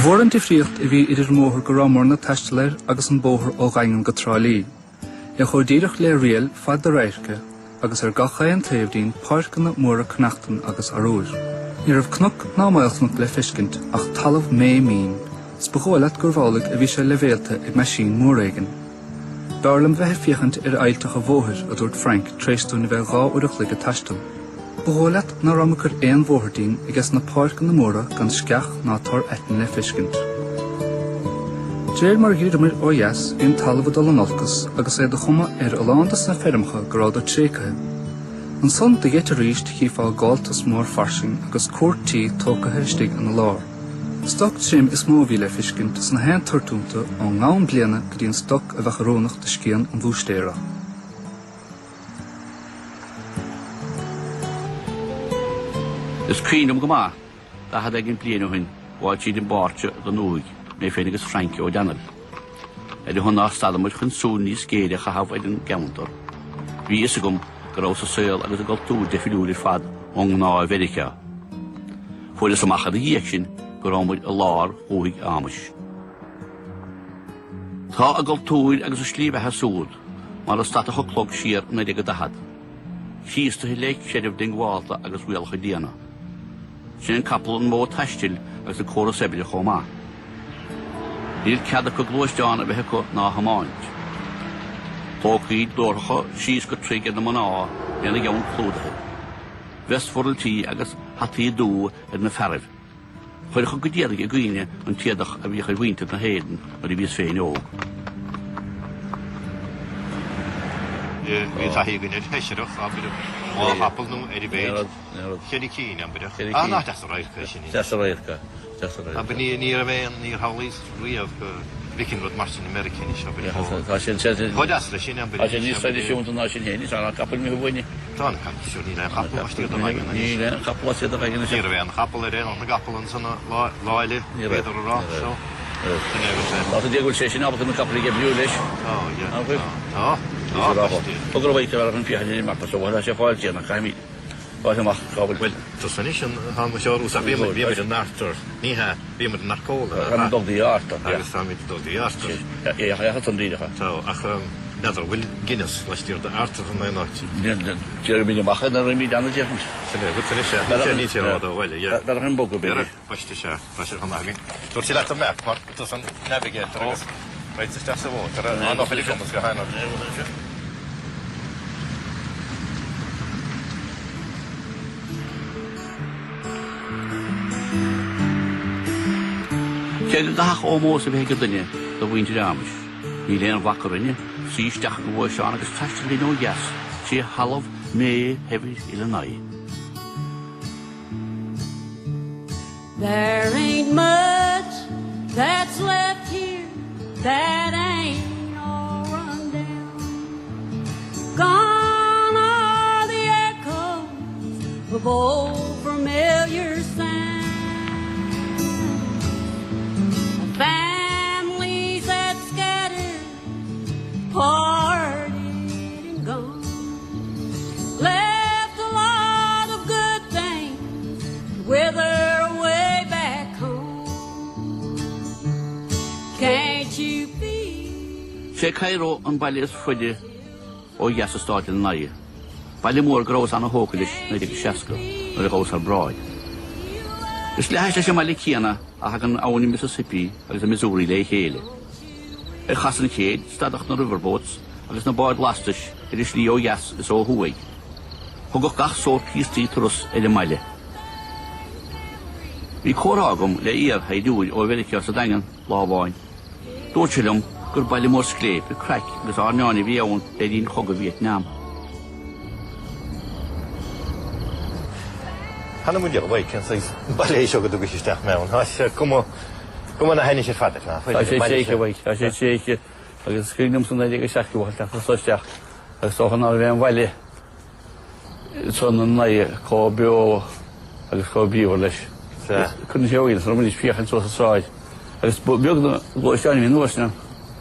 Ba mhór an difríocht a bhí idir an mbóthar go rabhamarna ag taisteal air agus an bóthar ó Dhaingean go Trá Lí. É chomh díreach le riail fad do radhairce agus ar gach aon taobh dínn páirceanna móra cneachtan agus arúir. Ní raibh cnoc ná maolchnoc le feiscint ach talamh méith mín, 's ba dhóigh leat gurbh amhlaidh a bhí sé leibhéalta ag meaisín mór éigin. B'fhearr liom bheith ag féachaint ar fhaillteach an bhóthair, a dúirt Frank tar éis dúinn a bheith 2 uair a chloig ag taisteal. Ba dhóigh leat ná raibh ag cur aon bhóthar dínn ages na páirceanna móra gan sceach ná tor aitinn le feiscint. De réir mar a dhruideamair ó dheas bhí an talamh ag dul in olcas agus é de chuma ar a lán dos na feirmeacha go rabhadar tréigthe. Ansan de gheit aríst chífeá gabháltas mór fairsing agus cúirt tí tógtha istigh ina lár. Stoc tirim is mó a bhí le feiscint sna haon toirt iontu ón ngamhain bliana go dtí an stoc a bheadh oiriúnach do scian an bhúistéara. Is cuimhin liom go maith, 40 éigin bliain ó shin, gabháil tríd an bpáirc seo don uaigh, mé féin agus Frankie Ó Deanail. Ar a shon nár stadamair chun súil níos géire a chaitheamh ar an gceantar, bhí fhios agam go raibh a saol agus a gcultúr difriúil ar fad ón ngnáth Mheiriceá. Fuaireas amach ina dhiaidh sin go rabhamair i lár dhúthaigh Amish. Tá a gcultúr agus a slí bheatha súd mar a stadfadh an clog siar i 1940, Críostaithe le creideamh diongbhálta agus rialacha diana. Sin an capall an modh taistil agus an córas oibre chomh maith. Níl cead acu gluaisteán a bheith acu ná a thiomáint. Clócaí glórthacha síos go troigh ar na mná lena gceann clúdaithe. Vest-mhurlaití agus hataí dubha ar na fearaibh. Chuirfeadh go diaidh i gcuimhne an t-éadach a bhíodh ar mhuintir na hÉireann nuair a bhíos féin óg. Bhí taithí againn ar sheisearach, abair, dhá chapall nó ar a mhéid, cheithre cinn, abair. Ach nach deas an radharc é sin. Deas an radharc é. Deas an radharc é. Abair, ní raibh aon, níor shamhlaíos riamh go bhfeicfinn rud mar sin i Meiriceá anois, abair. Tá sé, Chomh deas leis sin, abair. Tá sé níos traidisiúnta ná sin féin, is ea, capaill imithe uainne. Tá na capaill seo, níl aon chapall laistiar de Dhaingean anois. Níl aon chapall laistiar de Dhaingean anois. Ní raibh aon chapall ar aonach na gcapall ansan lá eile, bhíodar a rá, so. Sin é agus é. Tá tú ag dul sé sin ábalta na capaill a oibriú leis. Tá, yeah. Tá, tá, tá, tá. Thug raibh oíche ar an fiacha ar an mapa so bhuel tá sé fáilte nach caithfimid fáilte amach cá bhfuil. Bhuel, tusa anois an tá mo sheol ús bhíomar bhíomar in Arthur, ní hea, bhíomar in Arcola. Táimid ag dul dtí Arthur, yeah. Agus táimid ag dul dtí Arthur. Yeah, yeah, san díreach. Tá, ach n'fheadar an bhfuil Guinness laistiar d'Arthur in aon áit. Déarfaimid amach é nuair a bhímid ann, déarfainn. Sin é agat anois é, níl sé rófhada ó bhaile, yeah. Bealach an bogadh, b'fhéidir. Baiste sea, tá sé chomh maith againn. Dúirt sí leat an map mar tusa an navigator agus raghaidh isteach sa mhótar an obair agam is go h-aon Cé go gcaithfeadh ómós a bheith ag duine do mhuintir Amish, níl aon bhac orainne suí isteach i ngluaisteán agus taisteal linn ó dheas. tré thalamh méith shaibhir Illinois. There ain't much that's left here that ain't all run down. Gone are the echoes of old familiar sounds. Families that scattered, parted and gone. Left a lot of good things to wither away back home. Can't you feel? Sé Cairo an baile is faide ó dheas i stát Illinois. Baile mór go rabhas ana-thógtha leis i 1960 nuair a ghabhas thar bráid. Is leathais leis an mbaile céanna a thagann abhainn an Mississippi agus an Missouri le chéile. Ar chasadh an chéid, stadadh na riverboats agus na báid lastais ar a slí ó dheas is ó thuaidh. Thugadh gach sórt Críostaí turas ar an mbaile. Bhí comhrá agam le iar-shaighdiúir ó Mheiriceá sa Daingean lá amháin. Dúirt sé liom gur baile mór scléipe, craic agus airneáin a bhí ann le linn Chogadh Vítneam. Th'anam 'on diabhal, bhuel, cén saghas baile é seo go dtugais isteach mé ann? Tá sé cuma, cuma na hainnis ar fad air, nach bhfuil? Tá sé tréigthe, bhuel, tá sé tréigthe agus is cuimhin liomsa 1970 a theacht anso isteach agus is dócha ná raibh aon bhaile san Illinois chomh beo agus chomh bríomhar leis. Cuireann sé iontas orm anois féachaint suas an tsráid agus ba bheag na gluaisteáin a bhí an uair sin ann.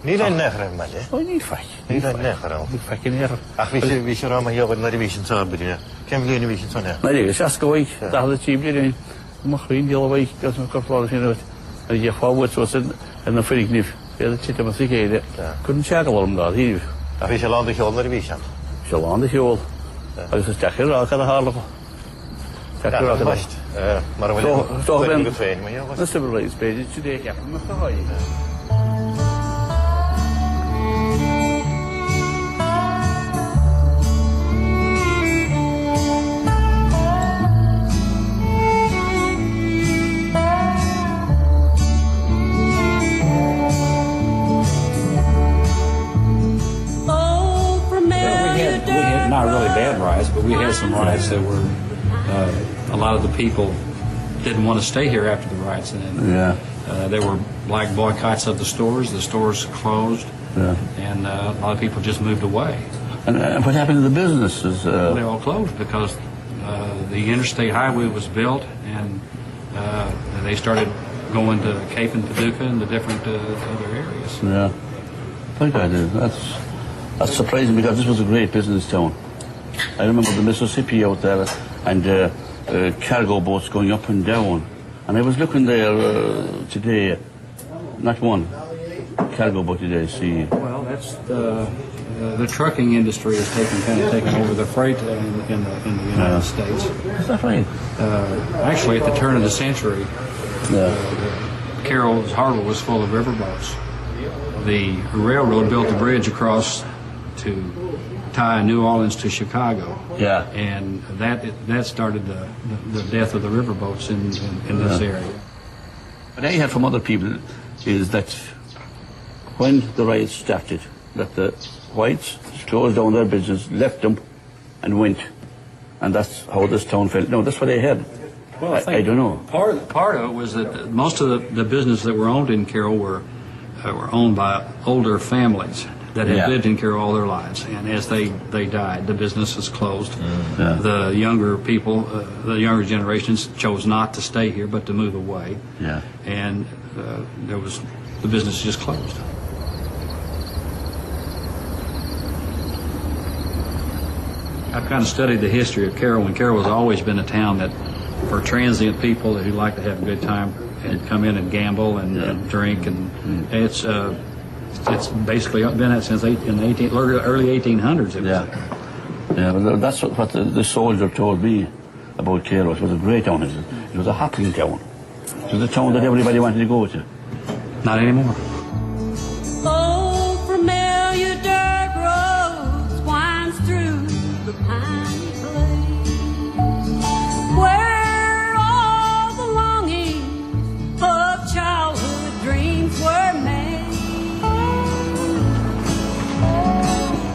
Níl aon neach ar an mbaile. Ó níl faic. Níl aon neach ar ann. Níl faic in aon chor. Ach bhí sé, bhí sé rá mar gheall nuair a bhí sin anso, b'fhéidir. Cén bhliain a bhí sin anso? 1960, 43 bliain ó shin. Mo chroí 'on diabhal a bheidh agus mo chorp láidir féin uait. Nuair a d'fhéachfá uait suas ar na foirgnimh, iad ag titim as a chéile, cuireann sé eagla orm dáiríribh. Ach bhí sé lán de cheol nuair a bhí sé ann. Bhí sé lán de cheol. Agus is deacair a rá cad a tharla dhó. Deacair a rá cad a. Mar a bhfuil agat féin, mar gheall. Na civil rights, b'fhéidir, sin é a cheapaim ach go háirithe. Well, we had, we had not really bad riots, but we had some riots that were uh, a lot of the people didn't want to stay here after the riots, and yeah. uh, there were black boycotts of the stores. The stores closed, yeah. and uh, a lot of people just moved away. And uh, what happened to the businesses? Uh, well, they all closed because uh, the interstate highway was built, and uh, they started going to Cape and Paducah and the different uh, other areas. Yeah, I think I did. That's that's surprising because this was a great business town. I remember the Mississippi out there and uh, uh, cargo boats going up and down. And I was looking there uh, today, not one cargo boat today. See. Well, that's the uh, the trucking industry has taken kind of taken over the freight in, in the in the United yeah. States. Is that right? Uh, actually, at the turn of the century, yeah. uh, Carroll's Harbor was full of riverboats. The railroad built a bridge across to tie New Orleans to Chicago. Yeah. And that that started the, the, the death of the riverboats in, in, in this yeah. area. What I heard from other people is that when the riots started, that the whites closed down their business, left them, and went. And that's how this town fell. No, that's what I heard. Well, I, I, I don't know. Part, part of it was that most of the, the businesses that were owned in Carroll were, uh, were owned by older families that had Yeah. lived in Carroll all their lives. And as they, they died, the businesses closed. Mm. Yeah. The younger people, uh, the younger generations chose not to stay here but to move away. Yeah. And uh, there was the business just closed. I've kind of studied the history of Carroll, and Carroll has always been a town that, for transient people who like to have a good time and come in and gamble and, and drink, and Mm. it's uh, it's basically been that since eight, in the 18, early 1800s. It was Yeah. Yeah, well, that's what, what the, the soldier told me about Cairo. It was a great town. It was, it was a hopping town. It was a town that everybody wanted to go to. Not anymore. Old familiar dirt roads winds through the piney glade, where all the longings of childhood dreams were made.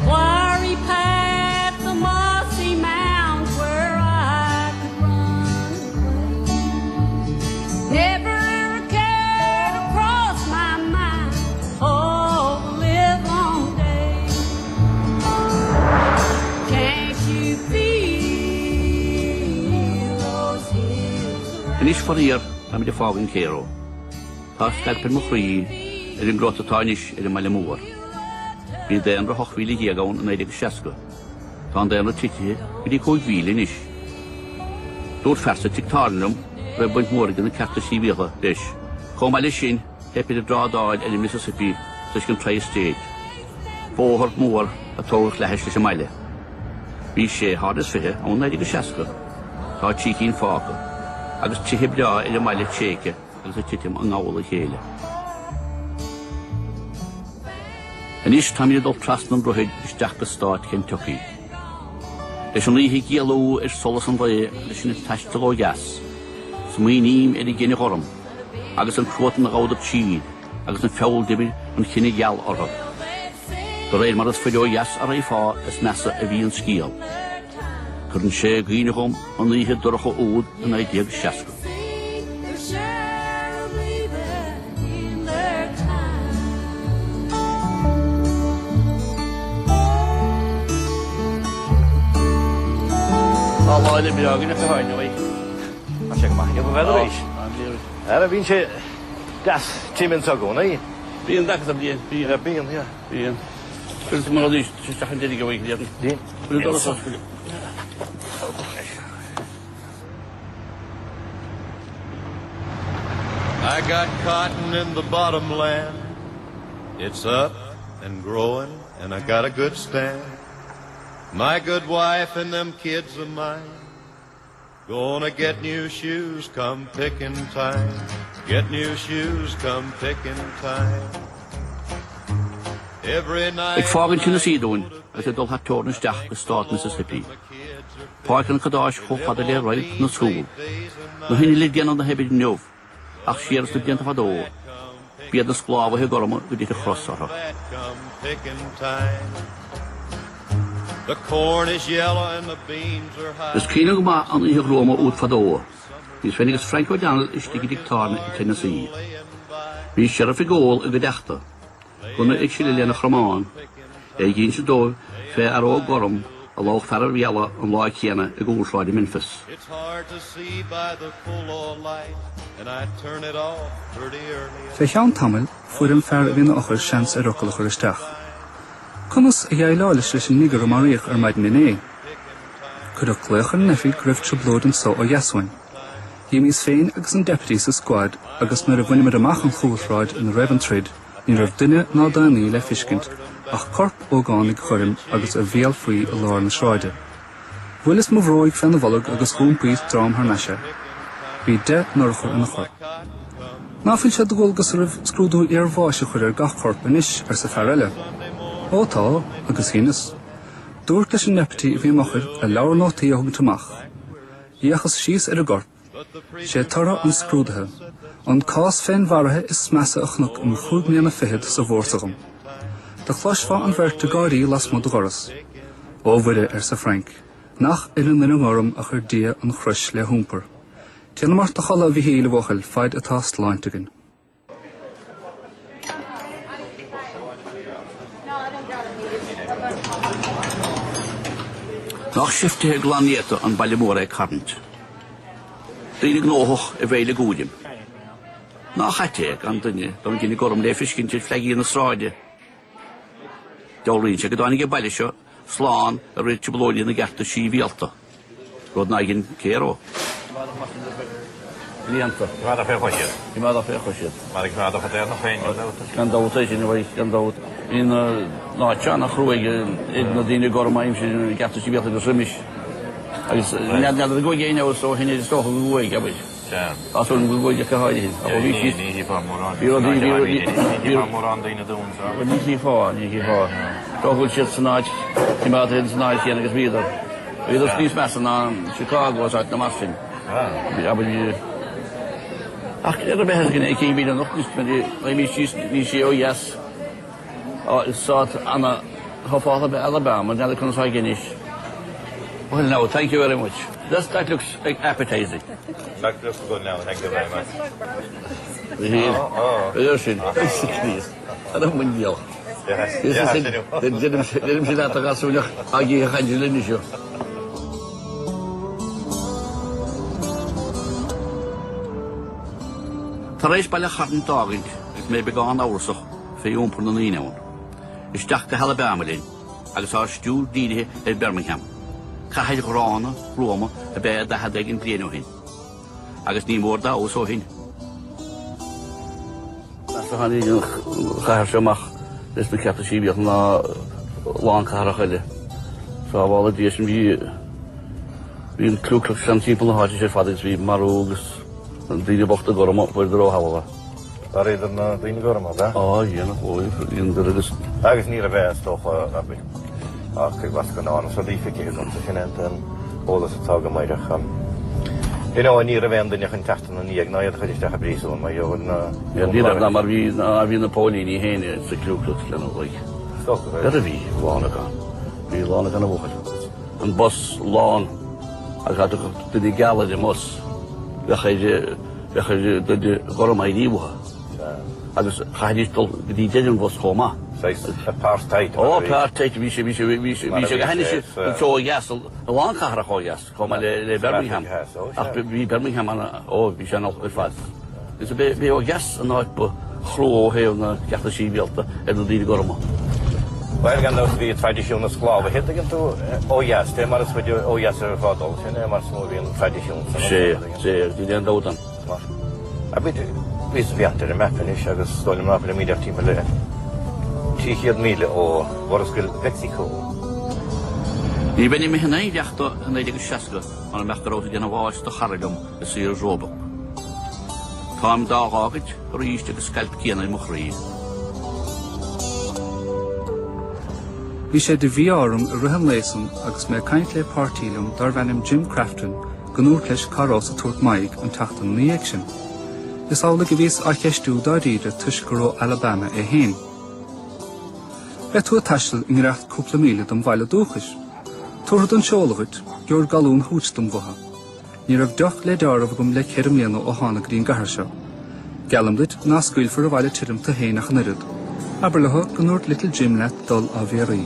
Wiry paths among Anois faraor, táimid ag fágaint Cairo. Tá scailp ar mo chroí ar an gcrot atá anois ar an mbaile mór. Bhí daonra 18,000 ann i 1960. Tá an daonra titithe go dtí 5,000 anois. Dúirt fear sa tigh tábhairne liom go raibh baint mhór ag na cearta sibhialta leis. Chomh maith leis sin, theip ar an dtrádáil ar an Mississippi toisc an Tri-State, bóthar mór a tógadh leathais leis an mbaile. Bhí sé hard is 20 ann 1960. Tá 3 cinn fágtha, agus tithe breá ar an mbaile tréigthe agus ag titim i ngabhal a chéile. Anois táimid ag dul trasna an droichid isteach go stát Kentucky. Leis an oíche ag géalú ar solas an lae agus sinn ag taisteal ó dheas, smaoiním ar an gcine ghorm agus an cruatan a ghabhadar tríd agus an feall d'oibir an chine gheal orthu. De réir mar is faide ó dheas a raghfá is measa a bhí an scéal. Cuireann sé i gcuimhne dhom an oíche dorcha úd i 1960. Tá lá eile breá againn ach go háirithe uaidh. Tá sé go maith inniu, an weather arís. Ara bíonn sé deas tirim anseo i gcónaí. Bíonn gach bliain, bíonn. Bíonn, yeah. Bíonn. Cuireann tú mar arís isteach an deiridh uaidh, déarfainn. Bíonn. Cuireann doras oscailte. I got cotton in the bottom land. It's up and growing and I got a good stand. My good wife and them kids of mine. Gonna get new shoes come picking time. Get new shoes come picking time. Every night. Ag fágaint Tennessee dúinn agus ag dul thar teorainn isteach go stát Mississippi. Páirc an chadáis chomh fada le radharc na súl. Na hinnill ag déanamh na hoibre inniu, ach siar sna blianta fadó, b'iad na sclábhaithe gorma go dtitfeadh cros orthu. Is cuimhin liom go maith an oíche ghruama úd fadó. Bhíos féin agus Frank O'Donnell istigh i dtigh tábhairne i Tennessee. Bhí sheriff ag ól i gcuideachta. Gunna ag sileadh lena chromán, é ag inse dóibh fé fhear óg gorm a lobh fear ar bhealach an lá céanna i gcúlsráid i Memphis. Fé cheann tamaill fuair an fear a bhí ina fhochair seans ar fhocal a chur isteach. Conas a dhéileáilis leis an nigger a maraíodh ar maidin inné? Cuireadh glaoch ar an oifig go raibh trioblóid anso ó dheas uainn. D'imíos féin agus an deputy sa squad agus nuair a bhaineamair amach an chúlshráid ina raibh an troid, ní raibh duine ná daonnaí le fiscint ach corp ógánaigh ghoirm agus a bhéal faoi i lár na sráide. Bhuaileas mo bhróig féna bholg agus dh'iompaíos drom thar n-ais é. Bhí 10 n-urchar ina chorp. Ná fuil sé de dhualgas oraibh scrúdú iarbháis a chur ar gach corp anois, arsa fear eile. Ó tá, agus dheineas. Dúrt leis an ndeputy a bhí im fhochair a leabhar nótaí a thógaint amach. D'fhéachas síos ar an gcorp. Sé toradh an scrúdaithe. An cás féinmharaithe is measa a chonac im chúig mbliana fichead sa bhfórsa dhom. Do chloisfeá an bheirt ag gáirí lasmuigh de dhoras. Ó Mhuire, arsa Frank, nach ar an nduine gorm a chuir Dia an chrois le hiompar. Téanam ort a chodladh, a Mhichíl, a bhuachaill, faid atá sláinte againn. Nach seiftithe glan néata an baile mór é Corinth. Daoine gnóthach i bhfeighil a gcúraim. Nach ait é gan duine don gcine gorm le feiscint ar fleigí na sráide. Dealraíonn sé go dtáinig an baile seo slán i rith trioblóidí na gcearta sibhialta, rud nár dhein Cairo. Blianta. Gan dabht é sin, gan dabht. Bhí an áit an-chruaidh ar na daoine gorma aimsir na gcearta sibhialta agus roimis. Agus n'fheadar an gcuaigh aon fheabhas ó shin is dócha go gcuaigh, abair. Tá súil agam go gcuaigh ach go háirithe. Ach ó bhí siad. Ní chífeá mórán. Bhí rudaí, bhí rudaí. Ní chífeá mórán daoine dúinn so. Ní chífeá, ní chífeá. Dócha go bhfuil siad san áit, coimeádta iad san áit chéanna agus bhíodar. Bhíodar níos measa ná Chicago is áiteanna mar sin. Abair. Ach ar a bheith againn ag céim mhíle anocht, níos níos níos sé ó dheas. Is stát ana-thufálta ab ea Alabama, n'fheadar conas atá aige anois. Well now, thank you very much. That's, that looks like appetizing. That looks good now, thank you very much. Bhí sin. Ar an mbuindeal. Deirim sin leat a ghasúineach ag oíche chainte linn seo. Tar éis Baile Chairn d'fhágaint agus mé beagán amhrasach fé iompar na ndaoine ann, isteach go hAlabama linn agus ár stiúir dírithe ar Birmingham, cathair ghránna, ghruama ab ea 40 éigin bliain ó shin. Agus ní mór dá fheabhas ó shin. Meastar tháinig an chathair seo amach leis na cearta sibhialta ná a lán cathrach eile. Sábhála Dia sinn bhí bhí an Ku Klux Klan timpeall na háite seo ar fad agus bhí marú agus na daoine bochta gorma fuaireadar ó thalamh. Mharaíodar na daoine gorma, ab ea? Á, dhéanadh, ó, dhéanadar agus. Agus ní raibh is dócha ach ag lascadh na n-áras rudaí feicthe agamsa, sin é an t-aon eolas atá agam air ach you know ní raibh aon duine chun teacht ina ndiaidh ná iad a chur isteach i bpríosún mar gheall ar na Ní raibh ná mar bhí ná bhí na póilíní féin sa Ku Klux Klan like. Is dócha go raibh. B'fhéidir bhí a lán acu ann. Bhí a lán acu ann a bhuachaill. An bus lán agus dá dtiocfadh duine geal ar an mbus bheadh air bheadh ar duine gorm éirí uathu. Agus chaithfidís dul go dtí deireadh an bhus chomh maith. Saghas apartheid. Ó, apartheid, bhí sé, bhí sé, bhí sé, bhí sé go hainnis anseo ó dheas, a lán cathrach ó dheas, chomh maith le, le Birmingham. Ach bhí Birmingham ana, ó, bhí sé an-olc ar fad. Is b'é ó dheas an áit ba chrua ó thaobh na gcearta sibhialta ar na daoine gorma. Bhuel, gan dabht, bhí traidisiún na sclábhaithe, tuigeann tú, ó dheas, dé mar is faide ó dheas a bheifeá ag dul, sin é mar is mó a bhí an traidisiún san. Sea, sea, agus níl aon dabht ann. Bhíos ag féachaint ar an map anois agus is dóigh liom ná fuilimid ach timpeall le 300 míle ó Mhurascaill Mheicsiceo. Ní bheinn imithe in aon bheachta i 1960 mura mbeadh go rabhas ag déanamh áis do chara liom i Sears Roebuck. Táim dá dh'fhágaint arís agus scailp céanna i mo chroí. Bhí sé de mhí-ádh orm i rith an lae san agus mé ag caint le páirtí liom darbh ainm Jim Crafton go ndúrt leis cá rabhas ag tabhairt m'aghaidh an tseachtain ina dhiaidh sin. Is amhlaidh a bhíos á cheistiú dáiríre toisc gur ó Alabama é féin. Beidh tú ag taisteal i ngiorracht cúpla míle dom bhaile dúchais. Tabharfad an seoladh dhuit, gheobhair galún hooch dom uathu. Ní raibh deoch le deáramh agam le 4 mbliana ó thánag go dtí an gcathair seo. Geallaim duit ná scaoilfear abhaile tirim tu féin ach an oiread. Abair leo go ndúirt Little Jim leat dul á bhéarraí.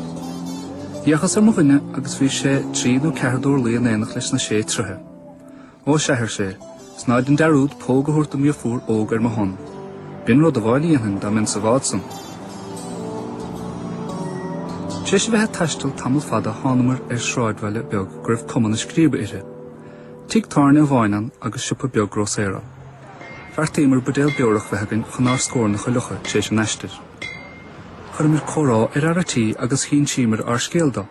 D'fhéachas ar mo dhuine agus bhí sé trí nó ceathair d'orlaí in aonacht leis na sé troithe. Ó sea, ar sé, 's ná dein dearúd póg a thabhairt do m'dheirfiúr óg ar mo shon. B'in rud a bháil a dhéanfainn dá mbeinn sa bhád san. Tar éis a bheith ag taisteal tamall fada thánamair ar shráidbhaile beag go raibh cuma na scríbe uirthi. Tigh tábhairne amháin ann agus siopa beag grósaera. Bheartaíomar buidéal beorach bheith againn chun ár scornach a fhliuchadh tar éis an aistir. Chuireamar comhrá ar fhear a' tí agus hínsíomar ár scéal dó.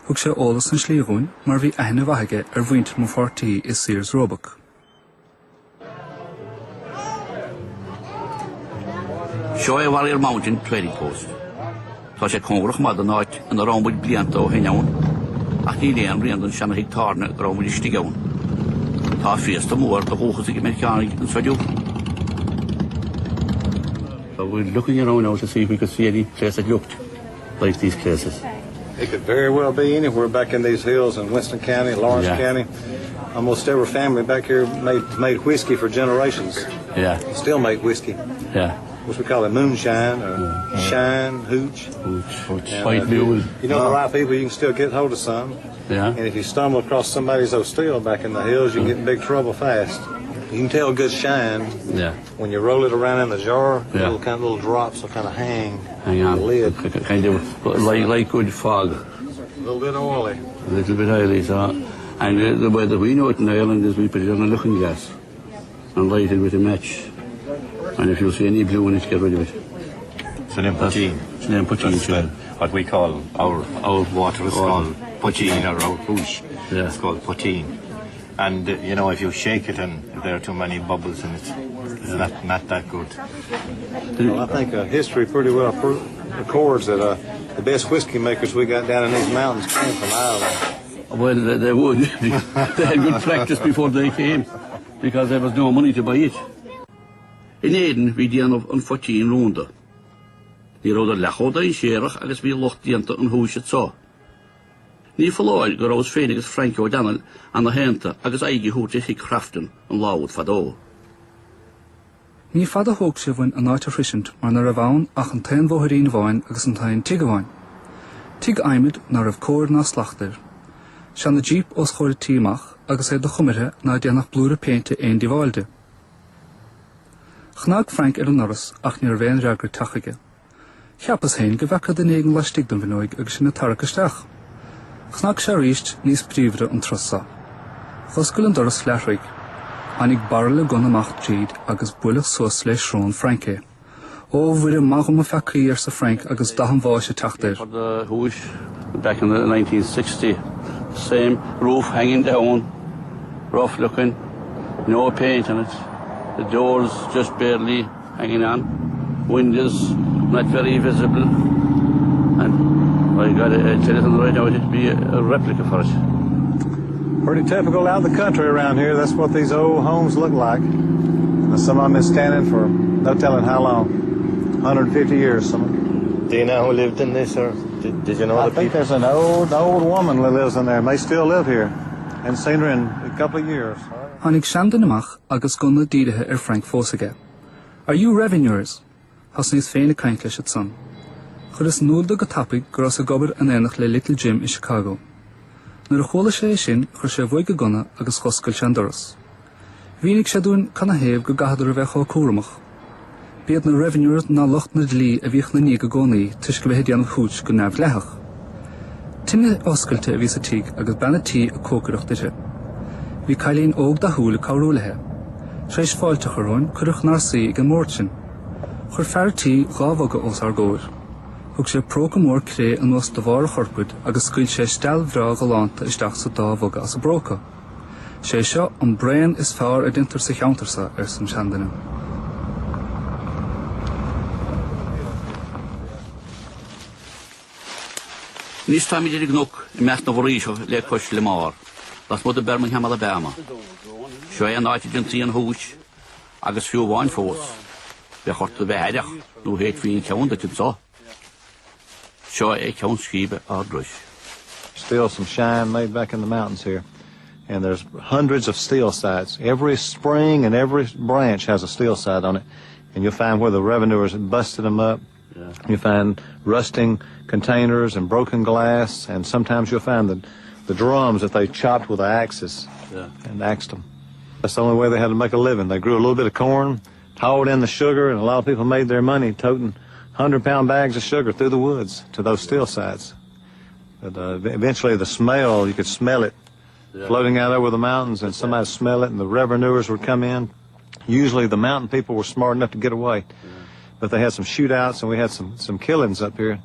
Thug sé eolas na slí dhúinn mar bhí aithne mhaith aige ar mhuintir mo pháirtí i Sears Roebuck. Seo é Warrior Mountain Trading Post. Tá sé cóngarach maith don áit ina raibh muid blianta ó shin ann, ach níl aon rian den seana-thigh tábhairne go raibh muid istigh ann. Tá féasta mór do dhúchasaigh Meiriceánaigh anseo inniu. So we're looking around now to see if we could see any place that looked like these places. It could very well be anywhere back in these hills in Winston County, Lawrence Yeah. County. Almost every family back here made made whiskey for generations. Yeah. Still make whiskey. Yeah. Which we call it moonshine or shine, hooch. Hooch. And, White uh, mule. You know the right people, you can still get hold of some. Yeah. And if you stumble across somebody's old still back in the hills, you can get in big trouble fast. You can tell good shine Yeah. when you roll it around in the jar. Yeah. Little kind of little drops will kind of hang. Hang on. The lid. Kind of like, like good fog. A little bit oily. A little bit oily, so. And uh, the way that we know it in Ireland is we put it on a looking glass and light it with a match. And if you see any blue in it, get rid of it. Sin é poitín. Sin é poitín, That's sure. the- What we call our, our water is Oh. called poitín or our hoosh. Yeah. It's called poitín. And, uh, you know, if you shake it and if there are too many bubbles in it, it's not, not that good. Well, I think uh, history pretty well pro- records that uh, the best whiskey makers we got down in these mountains came from Ireland. Well, they, they would. they had good practice before they came because there was no money to buy it. In Éirinn bhí déanamh an phoitín rúnda. Ní rabhadar leath chomh dainséarach agus bhí lucht déanta an húis anseo. Ní foláir go rabhas féin agus Frank O'Donnell ana-shaonta agus aghaidh a thabhairt ar thigh Crofton an lá úd fadó. Ní fada a thóg sé uainn an áit a shroisint mar ná raibh ann ach an t-aon bhóithrín amháin agus an t-aon tigh amháin. Tigh adhmaid ná raibh cóir ná slacht air. Seana Jeep os chomhair an tí amach agus é de chuma uirthi ná déanfadh blúire péinte aon díobháil di. Chnag Frank ar an ndoras ach ní raibh aon fhreagra ag teacht chuige. Cheapas féin go bhfeaca duine éigin laistigh den bhfuinneoig agus sinn ag tarrac isteach. Chnag sé arís, níos bríomhaire an turas so. Dh'oscail an doras leathréidh. Tháinig bairille gunna amach tríd agus buaileadh suas lé srón Frank é. Ó, a Mhuire, maith dhom mo pheacaí, arsa Frank agus dath an bháis ag teacht air. For the hoosh back in the 1960 same roof hanging down, rough looking, no paint on it, the doors just barely hanging on, windows not very visible and I got a telephone right now it'd be a replica for it. Pretty typical out in the country around here. That's what these old homes look like. And some of them been standing for no telling how long, 150 years. Some. Do you know who lived in this, or did, did you know I the think people? there's an old, old woman that lives in there. May still live here. Haven't seen her in a couple of years. Tháinig seanduine amach agus gunna dírithe ar Frank fós aige. Are you revenuers? Thosnaíos féin ag caint leis ansan. Chuireas in iúl dó go tapaidh go rabhas ag obair in éineacht le Little Jim i Chicago. Nuair a chuala sé é sin chuir sé uaidh a gunna agus dh'oscail sé an doras. Mhínigh sé dúinn canathaobh go gcaitheadar a bheith chomh cúramach. B'iad na revenuers ná lucht na dlí a bhíodh 'na ndiaidh i gcónaí toisc a bheith ag déanamh hooch go neamhdhleathach. Tine oscailte a bhí sa tigh agus bean a' tí ag cócaireacht uirthi. Bhí cailín óg dathúil ag cabhrú léithe. Tar éis fáilte a chur romhainn cuireadh 'nár suí ag an mbord sinn. Chuir fear a' tí dha mhuga os ár gcomhair. Thug sé próca mór cré anuas de bharr a chorpaid agus scaoil sé steall bhreá ghalánta isteach sa dá mhuga as an bpróca. Sé seo an braon is fearr a deintear sa cheantar so, arsa an seanduine. Anois táimid ar an gcnoc i measc na bhforaoiseach le cois Lamar, lasmuigh de Birmingham, Alabama. Seo é an áit a déantaí an hooch agus fiú amháin fós, bheadh ort a bheith aireach nó théitfí an ceann duit anseo. Seo é ceann scríbe ár dturais. Still some shine made back in the mountains here. And there's hundreds of still sites. Every spring and every branch has a still site on it. And you'll find where the revenuers busted them up. Yeah. You find rusting containers and broken glass, and sometimes you'll find the, the drums that they chopped with axes yeah. and axed them. That's the only way they had to make a living. They grew a little bit of corn, hauled in the sugar, and a lot of people made their money toting 100-pound bags of sugar through the woods to those still sites. But uh, eventually the smell, you could smell it yeah. floating out over the mountains, and somebody smell it, and the revenuers would come in. Usually the mountain people were smart enough to get away. Yeah. But they had some shootouts, and we had some, some killings up here,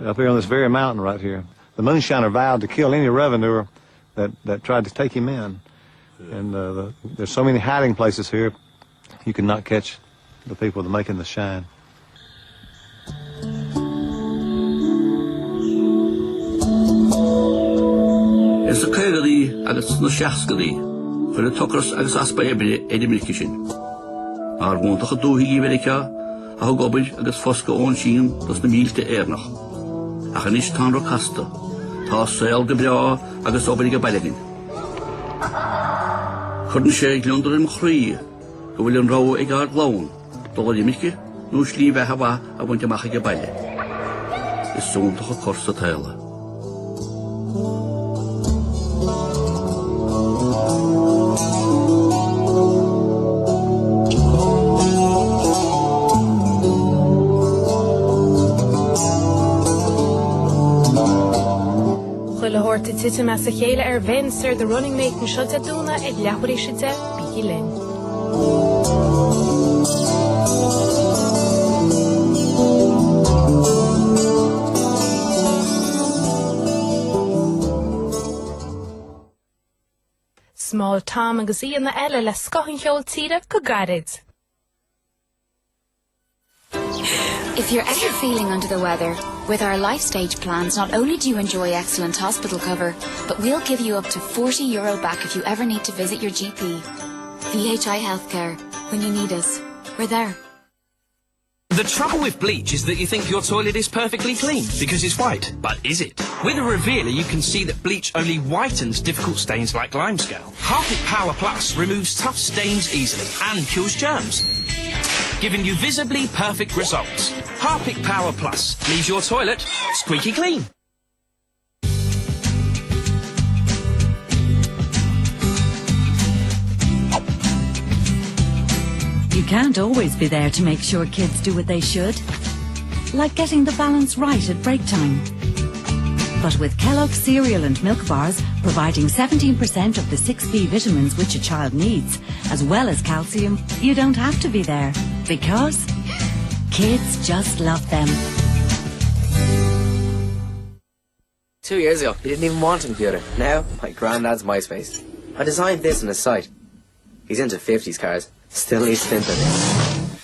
up here on this very mountain right here. The moonshiner vowed to kill any revenuer that, that tried to take him in. Yeah. And uh, the, there's so many hiding places here, you could not catch the people that making the shine. Ins na caogadaí agus sna seascadaí, cuireadh ocras agus easpa oibre ar imircigh sinn. Ár gcontaetha dúthaigh i Meiriceá a thug obair agus foscadh ón síon dos na mílte Éireannach. Ach anois tá an rud casta. Tá saol go breá agus obair ag baile againn. Cuireann sé gliondar ar mo chroí go bhfuil an rogha ag ár gclann dul ar imirce nó slí bheatha mhaith a bhaint amach ag baile. Is iontach an cor sa tsaol é. Chuile shórt ag titim as a chéile ar Vince ar The Running Mate anseo Dé Domhnaigh ag leathuair théis 10, bígí linn. Small Tom agus aíonna eile le scoth an cheoil tíre go gairid. If you're ever feeling under the weather, with our LifeStage plans, not only do you enjoy excellent hospital cover, but we'll give you up to 40 euro back if you ever need to visit your GP. VHI Healthcare. When you need us, we're there. The trouble with bleach is that you think your toilet is perfectly clean because it's white. But is it? With a revealer, you can see that bleach only whitens difficult stains like limescale. Harpic Power Plus removes tough stains easily and kills germs, giving you visibly perfect results. Harpic Power Plus leaves your toilet squeaky clean. You can't always be there to make sure kids do what they should. Like getting the balance right at break time. But with Kellogg's cereal and milk bars providing 17% of the 6B vitamins which a child needs, as well as calcium, you don't have to be there. Because kids just love them. 2 years ago, he didn't even want a computer. Now, my granddad's MySpace. I designed this in his site. He's into 50s cars. Still needs pimping.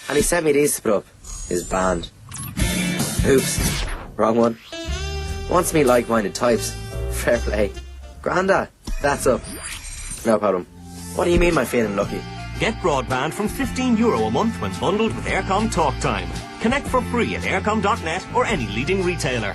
And he sent me these to put up. His band. Oops. Wrong one. Wants me like-minded types. Fair play. Granda, that's up. No problem. What do you mean, my feeling lucky? Get broadband from 15 euro a month when bundled with Aircom Talk Time. Connect for free at aircom.net or any leading retailer.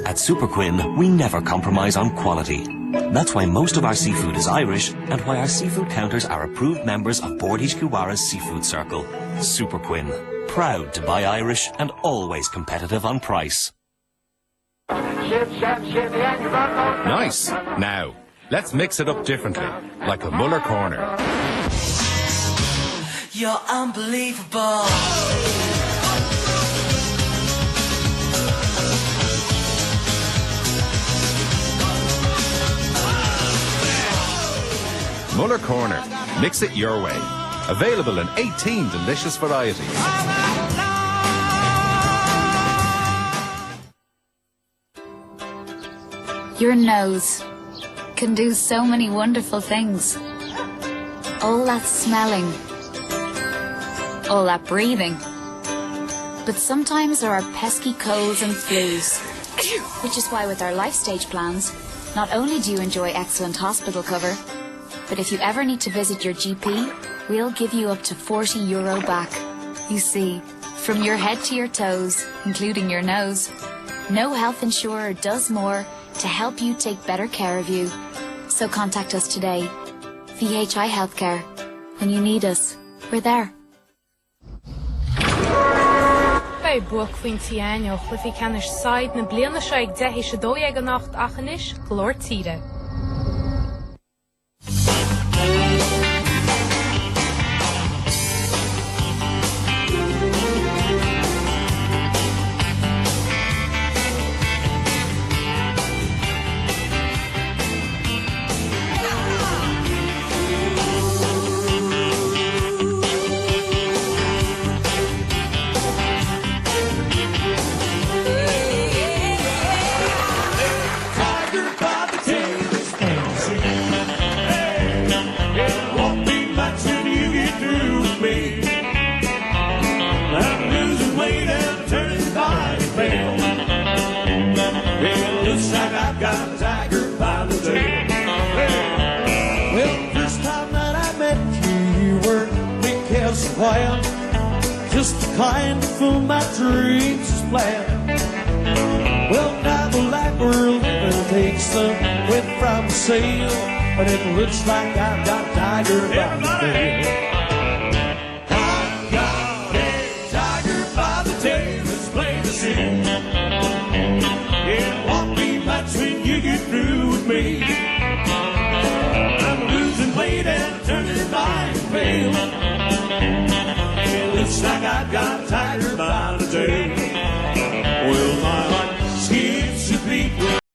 At Superquinn, we never compromise on quality. That's why most of our seafood is Irish and why our seafood counters are approved members of Bord Iascaigh Mhara's Seafood Circle. Superquinn, proud to buy Irish and always competitive on price. Nice. Now, let's mix it up differently, like a Muller corner. You're unbelievable. Muller Corner. Mix it your way. Available in 18 delicious varieties. Your nose can do so many wonderful things. All that smelling. All that breathing. But sometimes there are pesky colds and flus. Which is why with our life stage plans, not only do you enjoy excellent hospital cover, but if you ever need to visit your GP, we'll give you up to 40 euro back. You see, from your head to your toes, including your nose, no health insurer does more to help you take better care of you. So contact us today. VHI Healthcare. When you need us, we're there. Beidh buaicphointí againn ó chluichí ceannais said na bliana seo ag 12:10 anocht ach anois, Glór Tíre. While just the kind of fool my dreams is planned. Well, now the life we're living takes the wind from the sail, and it looks like I've got tiger by the tail.